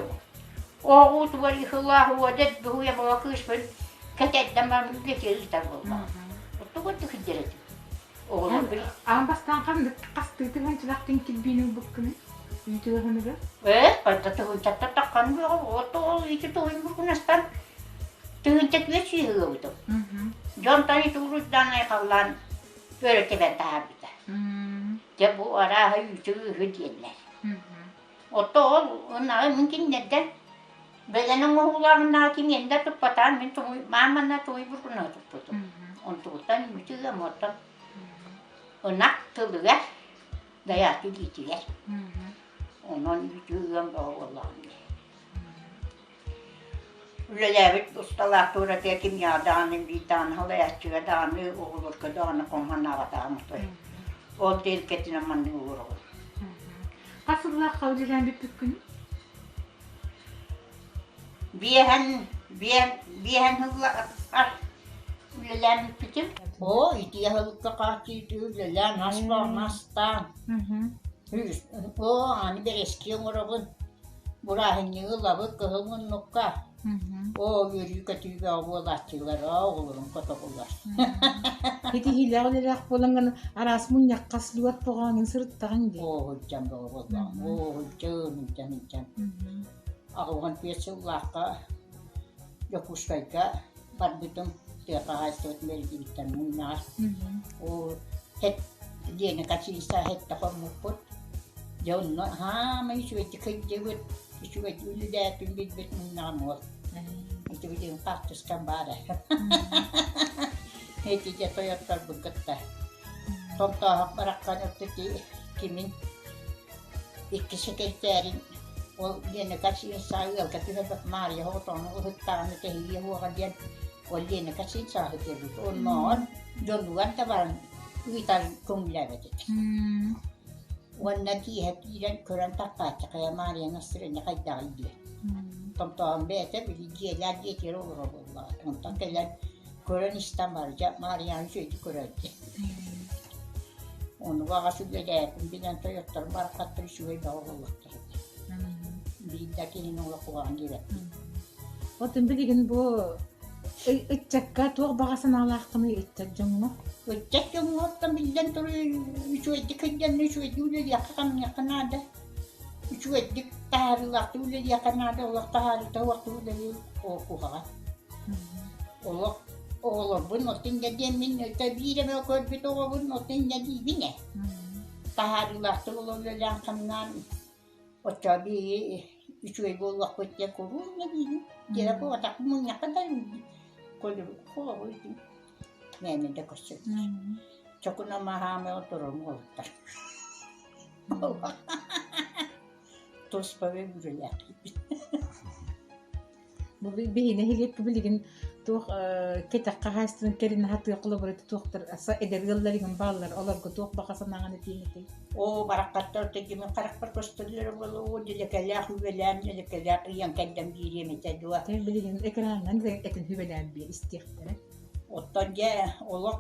оҕуутугар ихылаах уодэт быһыйа буола кыыспын кэтэрдэн баран үлэтэ ыытар буоллаҕым. Оттугу тыхыддьар этим. Оҕолор Аан бастаан ханнык хастыы тыһыынчалаахтын килбиини ылбыккыный? Үүтү ыһыныгар? Ээ, барда тыһыынчаттан таххан бөҕө, от ол ити туһун бургунастан тыһыынча түөрт сүүһү ыабытым. Дьонтон ити уруйдаан айхаллаан өрө тэбэн таһаарбыта. Дьэ бу арааһа үүтү ыыһы диэннэр. Отто ол ынаҕы мин кинилэрдэн бэлэн оҥоһуулааҕынааҕы кимиэн да туппатаан мин туҥуй мааманна туҥуй бургунаһы туппутум. Онтугуттан үүтү ыам оттон ынах тылыгар дайааты илиитигэр. Онон үүтү ыам бөҕө буоллаҕым дии. Үлэлээбит усталаах туоратыгар кимиэхэ даҕаны биир даҕаны салайааччыга даҕаны оҕолорго даҕаны хомһанаабатаҕым отой. Ол тиэлкэтинэн маннык олоробун. Хас сыллаахха үлэлээн бүппүккүнүй? Биэһэн биэһэн биэһэн сыллаахха үлэлээн бүппүтүм. Оо, ити аһылыкка хааччыйыы үлэлээн ас баҕана астаан. Оо, аны бэрэски оҥоробун. Бырааһынньыгы ылабыт кыһыл муннукка. Оо, үөрүү-көтүү бөҕө буолааччылар, оҕолорум котоҕулар. Итиһиилээх үлэлээх буолан гынан араас мунньахха слет боҕооҥун сырыттаҕыҥ дии. Оо, сылдьан бөҕө буоллаҕым. Оо, сылдьан, сылдьан, сылдьан. 85 сыллаахха Дьокуускайга барбытым тыа хаһаайыстыбатын бэрдибиттэн мунньаҕар. Оо, эт диэни качииса эттэ хоммуппут. Дьэ онно хаамай үчүгэйдик сылдьыбыт, үчүгэйдик үлэлээтим билбит мунньаҕым уол. Ити билигин хаартыскам баара. Ити дьэ тойотторбун кытта. Томтооһох бараххан өттүти кимин икки сэкиртээрин ол Лена Качинсаа ыалга түһэрбэт Маарыйа оҕотоҕун ыһыктаҕына тэһийиэ уоҕа диэн ол Лена Качинсааһы диэбит. Оннооҕор дьонугар да баран ыытар көҥүллээбэт этэ. Уонна киэһэ киирэн көрөн таххааччы хайа Маарыйа настырыанньа хайдаҕый диэн. Томтоон бэйэтэ били дьиэлээх дьиэтигэр олорор буоллаҕа. Онтон кэлэн көрөн истэн баран дьэ Маарыйаны үчүгэйдик көрөөччү. Ону баҕас үлэлээтим билэн тойотторум барахсаттар үчүгэй бөҕө буоллахтара дии. Биир да киһини олох куһаҕан диэбэппин. Отун билигин бу ыччакка туох баҕа санаалааххыный ыччат дьоҥҥо? Ыччат дьоҥҥо оттон биллэн турар үчүгэйдик сылдьанна үчүгэйдик үлэлиэххэ-хамныахха наада. Үчүгэйдик таһаарыылаахтык үлэлиэххэ наада, олох таһаарыыта суохтук үлэлиир ол куһаҕан. Олох оҕолорбун оттон инньэ диэммин өтө биир эмэ көрбүт оҕобун оттон инньэ диибин ээ. Таһаарыылаахтык олох үлэлээн-хамнаан оччоҕо биһиги үчүгэй буолуохпут диэн куруук инньэ диибин. Дьиэ буолбатахпын мунньахха да холобур мээнэ да көрсөллөр. Чокуна маһаамай олорон уолаттар. Туспа үлэлээхпит. Бу биһи нэһилиэккэ билигин туох кэтэх хаһаайыстыбаны кэринэ сатыах холобура туохтар эдэр ыаллар игин бааллар олорго туох баҕа санааҕын этиэҥ этэй? Оо, бараххаттар тигимин харахпар көстөллөрө буолуо, оо, дэлэкэлээх үбэлээн, дэлэкэлээх ыйан кэллэм биэриэм этэ дуо? Билигин экранынан этин үбэлээн биэр истиэхтэрэ. Оттон дьэ олох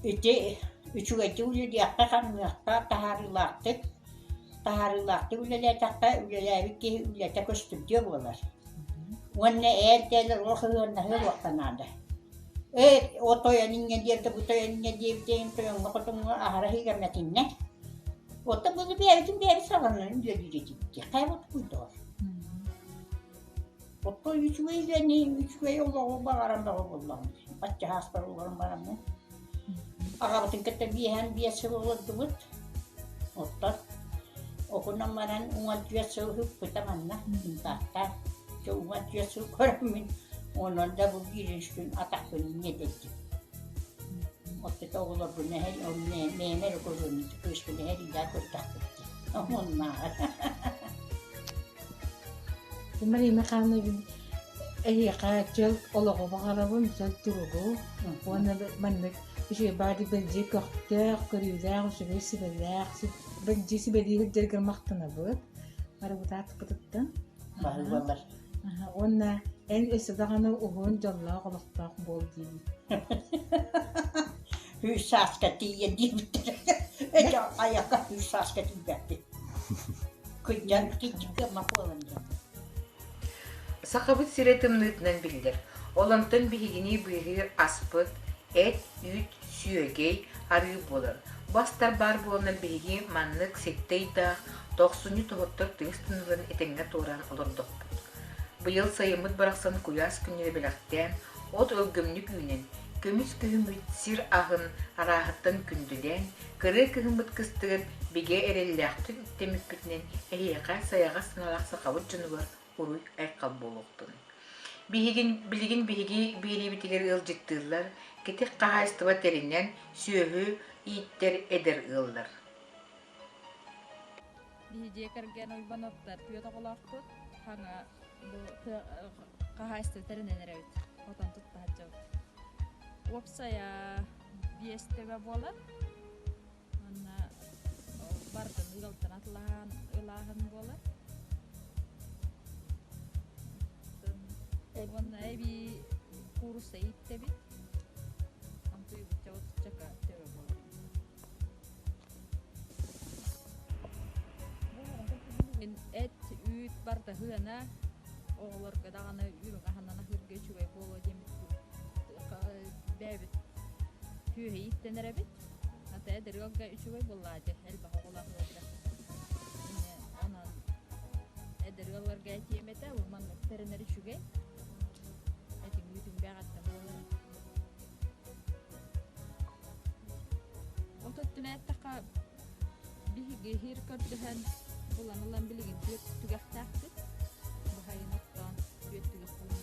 ити үчүгэйдик үлэлиэххэ-хамныахха таһаарыылаахтык таһаарыылаахтык үлэлээтэххэ үлэлээбит киһи үлэтэ көстүрдүө буолар. Уонна ээр-дээл олох ыһыаннаһыа уохха наада. Ээ, о тойон инньэ диэбитэ, бу тойон инньэ диэбитэ, тойоҥҥо-хотуҥҥа аһара иһигэммэтиннэ. Оттон буну бэйэбитин бэйэбит саланан үлэлиир этибит. Хайа бутукуйдоҕор. Оттон үчүгэй үлэни, үчүгэй олоҕу баҕаран бөҕө буоллаҕым. Бачча сааспар олорон бараммын. Аҕабытын кытта 55 сыл олордубут. Оттон окунан баран 14 сыл ыппыта манна инфарктаах. Дьэ 14 сыл көрөммүн, онон да бу биир күн атахпын инньэ Оттото оҕолорбун эһэр, мээмэ эрэ көрүөм, кыыспын эһэр илээ көрдөхпүт дии. Оннааҕар. Мария Михайловна эһиэхэ чөл олоҕу баҕарабын, чөл туругу уонна маннык үчүгэй баады бэлдьи көхтөөх, көрүүлээх, үчүгэй сүбэлээх, бэлдьи сүбэлии сылдьаргар махтанабыт. Барыбытаатыппытыттан. Баһыыбалар. Уонна эн өссө даҕаны уһун дьоллоох олохтоох буол диибит. Үс сааска тиийэн диэбиттэрэ. Эчэ айака үс сааска тиийбэппит. Кыдьан киччиккэ буолан диэн. Сахабыт сирэ тымныытынан биллэр. Ол онтон биһигини быыһыыр аспыт эт, үүт, сүөгэй, арыы буолар. Бу астар баар буоланнар биһиги маннык сэттэ ыйдаах тохсунньу тоһоттор тыйыс тымныыларын этэҥҥэ туораан олордохпут. Быйыл сайыммыт барахсан куйаас күннэри бэлэхтээн, от өлгөмнүк үүнэн, көмүс күһүммүт сир аһын арааһыттан күндүлээн, кырыы кыһыммыт кыстыгын бигэ эрэллээхтик үктэммиппитинэн эһиэхэ сайаҕас санаалаах сахабыт дьонугар уруй-айхал буолуохтун. Биһигин, билигин биһиги биэриибитигэр ыалдьыттыыллар, кэтэх хаһаайыстыба тэринэн, сүөһү ииттэр эдэр ыаллар. Биһи дьиэ кэргэн Уйбаныаптар түөрт оҕолоохпут. Хаҥа бу хаһаайыстыба тэринэн эрэбит. Хотон тутта сылдьабыт. Уопсайа биэс төбө буолар. Манна барытын ыалтан атылаһан ылааһын буолар. Уонна эбии куурусса ииттэбит. Онтуйбучча отуччака төбө буолар. Эт, үүт, Барыта сыана оҕолорго даҕаны үрүҥ аһынан аһыырга үчүгэй буолуо диэммит бэйэбит түөһэ ииттэнэр эбит. Ата эдэр ыалга үчүгэй буоллаҕа дьэ элбэх оҕолоох ыалга. Онон эдэр ыалларга этиэм этэ, бу маннык тэринэр үчүгэй. Этиҥ үүтүҥ бэҕэттэн буолар. От өттүнэн эттэххэ, биһиги иһир көрдөһөн булан ылан билигин түөрт түгэхтээхпит. Быһайын оттоон түөрт түгэх булан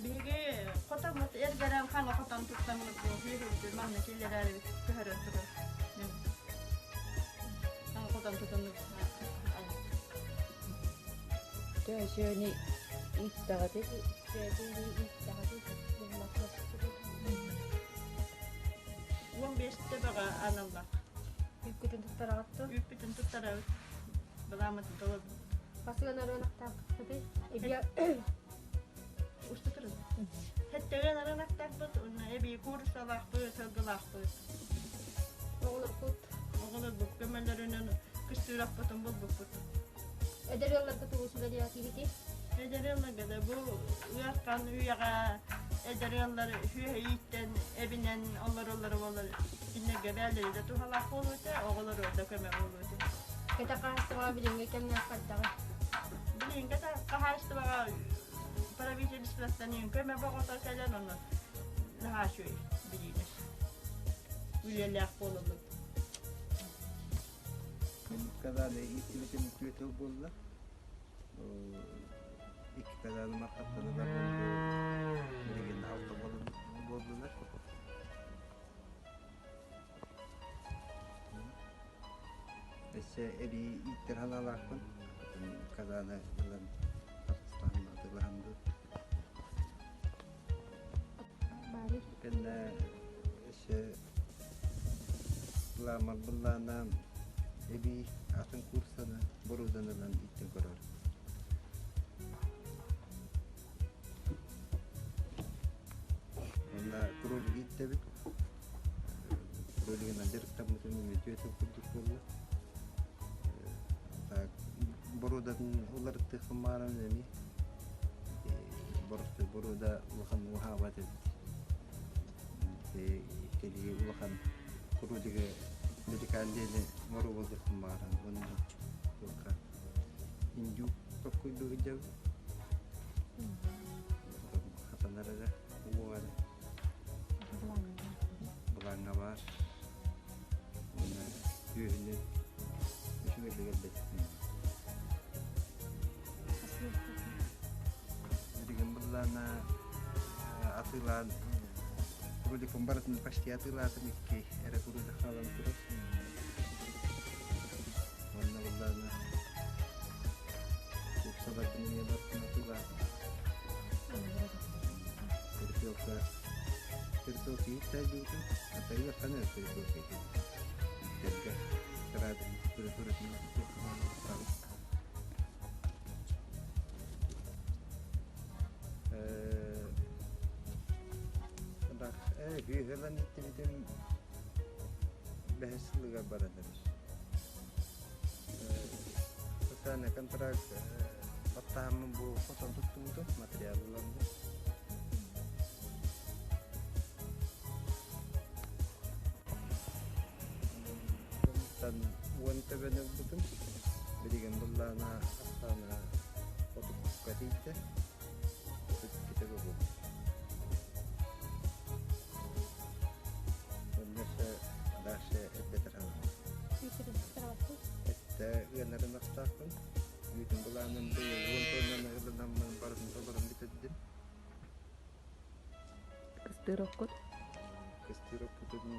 Биһиги хотоммут эргэрэн хаҥа хотон туттаммыт бу үөрүүбүтүн манна киллэрээри көһөрөн турар. Хаҥа хотон тутуннук. Төсөөнү ииттэҕити 15 төбөҕө аналлаах. Үүккүтүн туттараҕыт Үүппүтүн туттарабыт. Былааммытын толорбут. Хасыган арыанахтаахпытый? Эбиэ Уста турun. Хэттэген арыанахтаахпыт, уонна эбии кууруссалаахпыт, сылгылаахпыт. Оҕолоргут Оҕолорбут көмөлөрүнэн кыстыыраппытын булбуппут. Эдэр ыалларга тугу сүбэлиэхтиигитий? Эдэр ыалларга да бу ыархан үйэҕэ эдэр ыаллар сүөһэйииттэн эбинэн олороллоро буоллар кинилэргэ бээлэри да туһалаах буолуо этэ, оҕолоро да көмө буолуо этэ. Кэтэх хаһаайыстыбаҕа билиҥҥи кэмҥэ хайдаҕый? Билиҥҥи хаһаайыстыбаҕа правительствоттан көмө боҕото кэлэн онно наһаа үчүгэй билиилэр. Үлэлээх буолаллар. Мин казаны ииттибитим үтүө тыл буолла. Икки казаны мархаттанылар билигин алта буоллулар. Өссө эбии ииттэр санаалаахпын. Казаны ылан харыстаан атыылаһан Кэннэ өссө былааммар быллаана эбии атын курсаны боруодан ылан иттэн көрөр. Онно кролик ииттэбит. Кролигынан дьарыктаммытым үтүө тыл курдук буолла. Так боруодатын уларыттыахпын баҕарабын эмиэ. Боростуой боруода улахан уһаабат эбит. Кэлии улахан кролигы медикаль диэни моруобалыахпын баҕаран уонна туохха индюк токкуйдуу сылдьабын. Хатанар эрэ уоҕа эрэ былааҥҥа баар. Уонна үөһүнэн үчүгэйдик элбэттим. Билигин былаана атыылаан кроликпын барытын почти атыылаатым икки эрэ кролик хаалан турар. Уонна былаана курсаларбын эмиэ барытын атыылаатым. Перепелка перепелка ииттээйбитим. Атайыгар ханна перепелка ииттэргэ кыраадын көрө-көрөтүн Бүүһэлэн иттибитим бэһис сылыгар баран эрэр. Социальный контракт баттаһаммын бу хотон туттубутум, материал ыланным. Уон төбөнү ылбытым. Билигин быллаана ахсаана отукка тиийдэ. 32 төбө буолла. Онно өссө дальше элбэтэр санаалаах. Эттэ ыанарын астаахпын. Үүтүн былааным быйыл уон тоннаны ылынаммын барытын толорон бүтэрдим. Кыстыыр оккут? Кыстыыр оккутун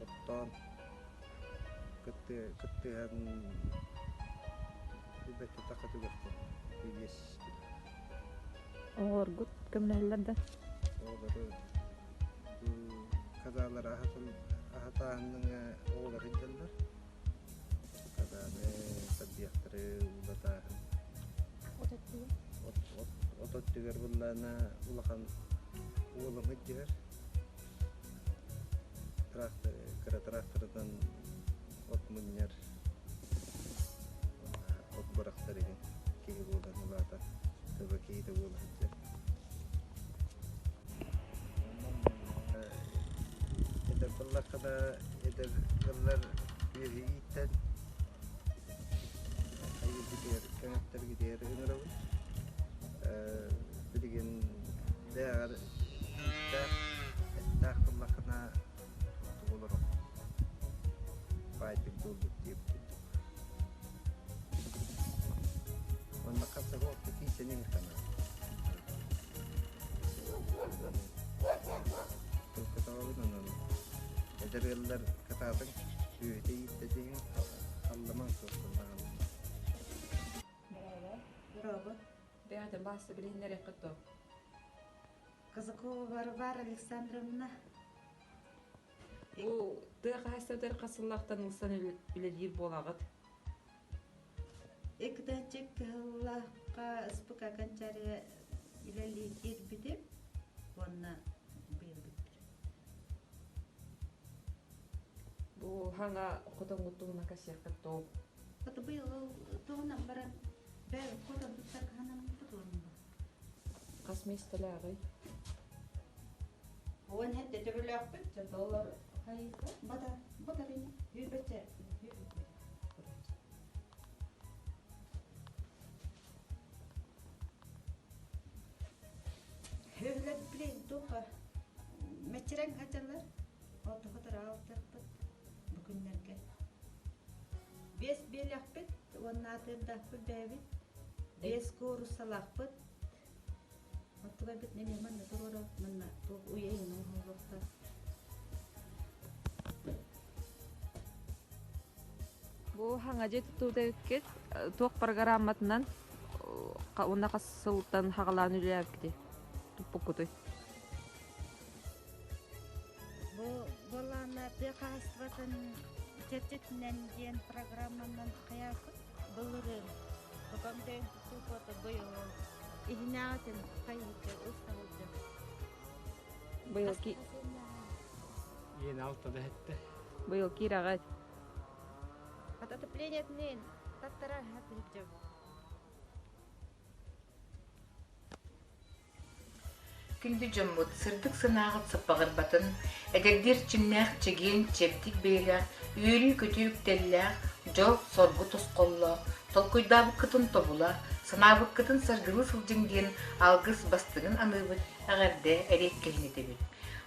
оттоон кыттыһан билбэттэ таха түгэхтэн биэс Оҕолоргут көмөлөһөллөр да? Оҕолору казалар аһатааһынныҥа оҕолор сылдьаллар. Казаны тардыахтары уулатааһын. От өттүгэр? От, от, от өттүгэр буллаана улахан уолум сылдьыһар. Трактор, кыра тракторынан от мунньар, от бырахтар игин киһи буолан улаатан, төбө киһитэ буола сылдьар. Эдэр буоллахха да, эдэр ыаллар үөһү ииттэн хайыыргытыгар, кэҥэттэргитигэр ыҥырабын. Билигин бэйэҕэр эттээх, эттээх буоллаххына тугу олорор баайдык буолбут диэбит курдук. Уонна хас да уопта киирсэн иһэр канал. Тыл онон эдэр ыаллар кытаатыҥ, сүөһүтэ ииттэтиһиҥ, алламаҥ суохтуннаҕына. Дорообо. Бэйэҕитин баасса билиһиннэриэххит дуо? Казакова Варвара Александровна. Бу тыа хаһаайыстыбатыгар хас сыллаахтан ылсан үлэлиир буолаҕыт? Иккитинчи кыһыллаахха СПК Кончария үлэлии киирбитим уонна быйыл бүттүм. Бу хаҥа хотоҥҥут туһунан кэпсиэххит дуо? Хата быйыл туһунан баран бэйэбит хотон туттарга санаммыппыт уонна Хас миэстэлээҕий? Уон хэттэ төбөлөөхпүт, доллар хайыта? Бата, батарыйа, сүүрбэччэ, сүүрбэччэ. Хөвлөр билин туха мэччирэҥ хачаллар, отохотор аалтыахпыт бу күннэргэ. Биэс биэлэхпит уонна атыырдаахпыт бэйэбит, биэс кууруссалаахпыт. Оттугайбыт эмиэ манна туруора, манна туох уйа иһин оҥоһуллуохтаах. Бу хаҥа дьиэ тутуута эбиккит туох программатынан уонна хас сылтан хаҕалаан үлэлээбиккитий туппуккутуй? Бу буоллаҕына тыа хаһаайыстыбатын чэрчитинэн диэн программанан хайаакыт былырыын Бокоҥдөйүн тутуу быйыл иһинээҕитин хайыһыты ылса Быйыл ки Иэн алтада эттэ. Быйыл киирэҕит. От отоплениетинин таттара хатыһыджым. Күндү дьоммут, сырдык санааҕыт саппаҕырбатын, эдэрдии эрчимнээх, чэгиэн, чэбдик бэйэлээх, үөрүү-көтүү үктэллээх, дьол-соргу тосхоллоох, толкуйдаабыккытын тобула, санаабыккытын саргылыы сылдьыҥ диэн алгыс бастыҥын аныыбыт, эҕэрдэ эриэккэһин этэбит.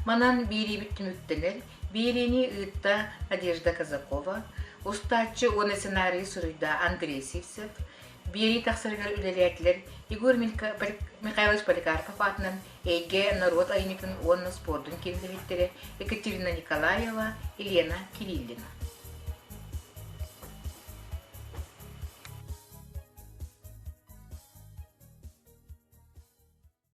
Манан биэриибит түмүктэнэр, биэриини ыытта Надежда Казакова, устааччы уонна сценарийы суруйда Андрей Сивцев, Биэрии тахсарыгар үлэлээтилэр Егор Михайлович Поликарпов аатынан Эйгэ норуот айымньытын уонна спордун киин үлэһиттэрэ Екатерина Николаева, Елена Кириллина.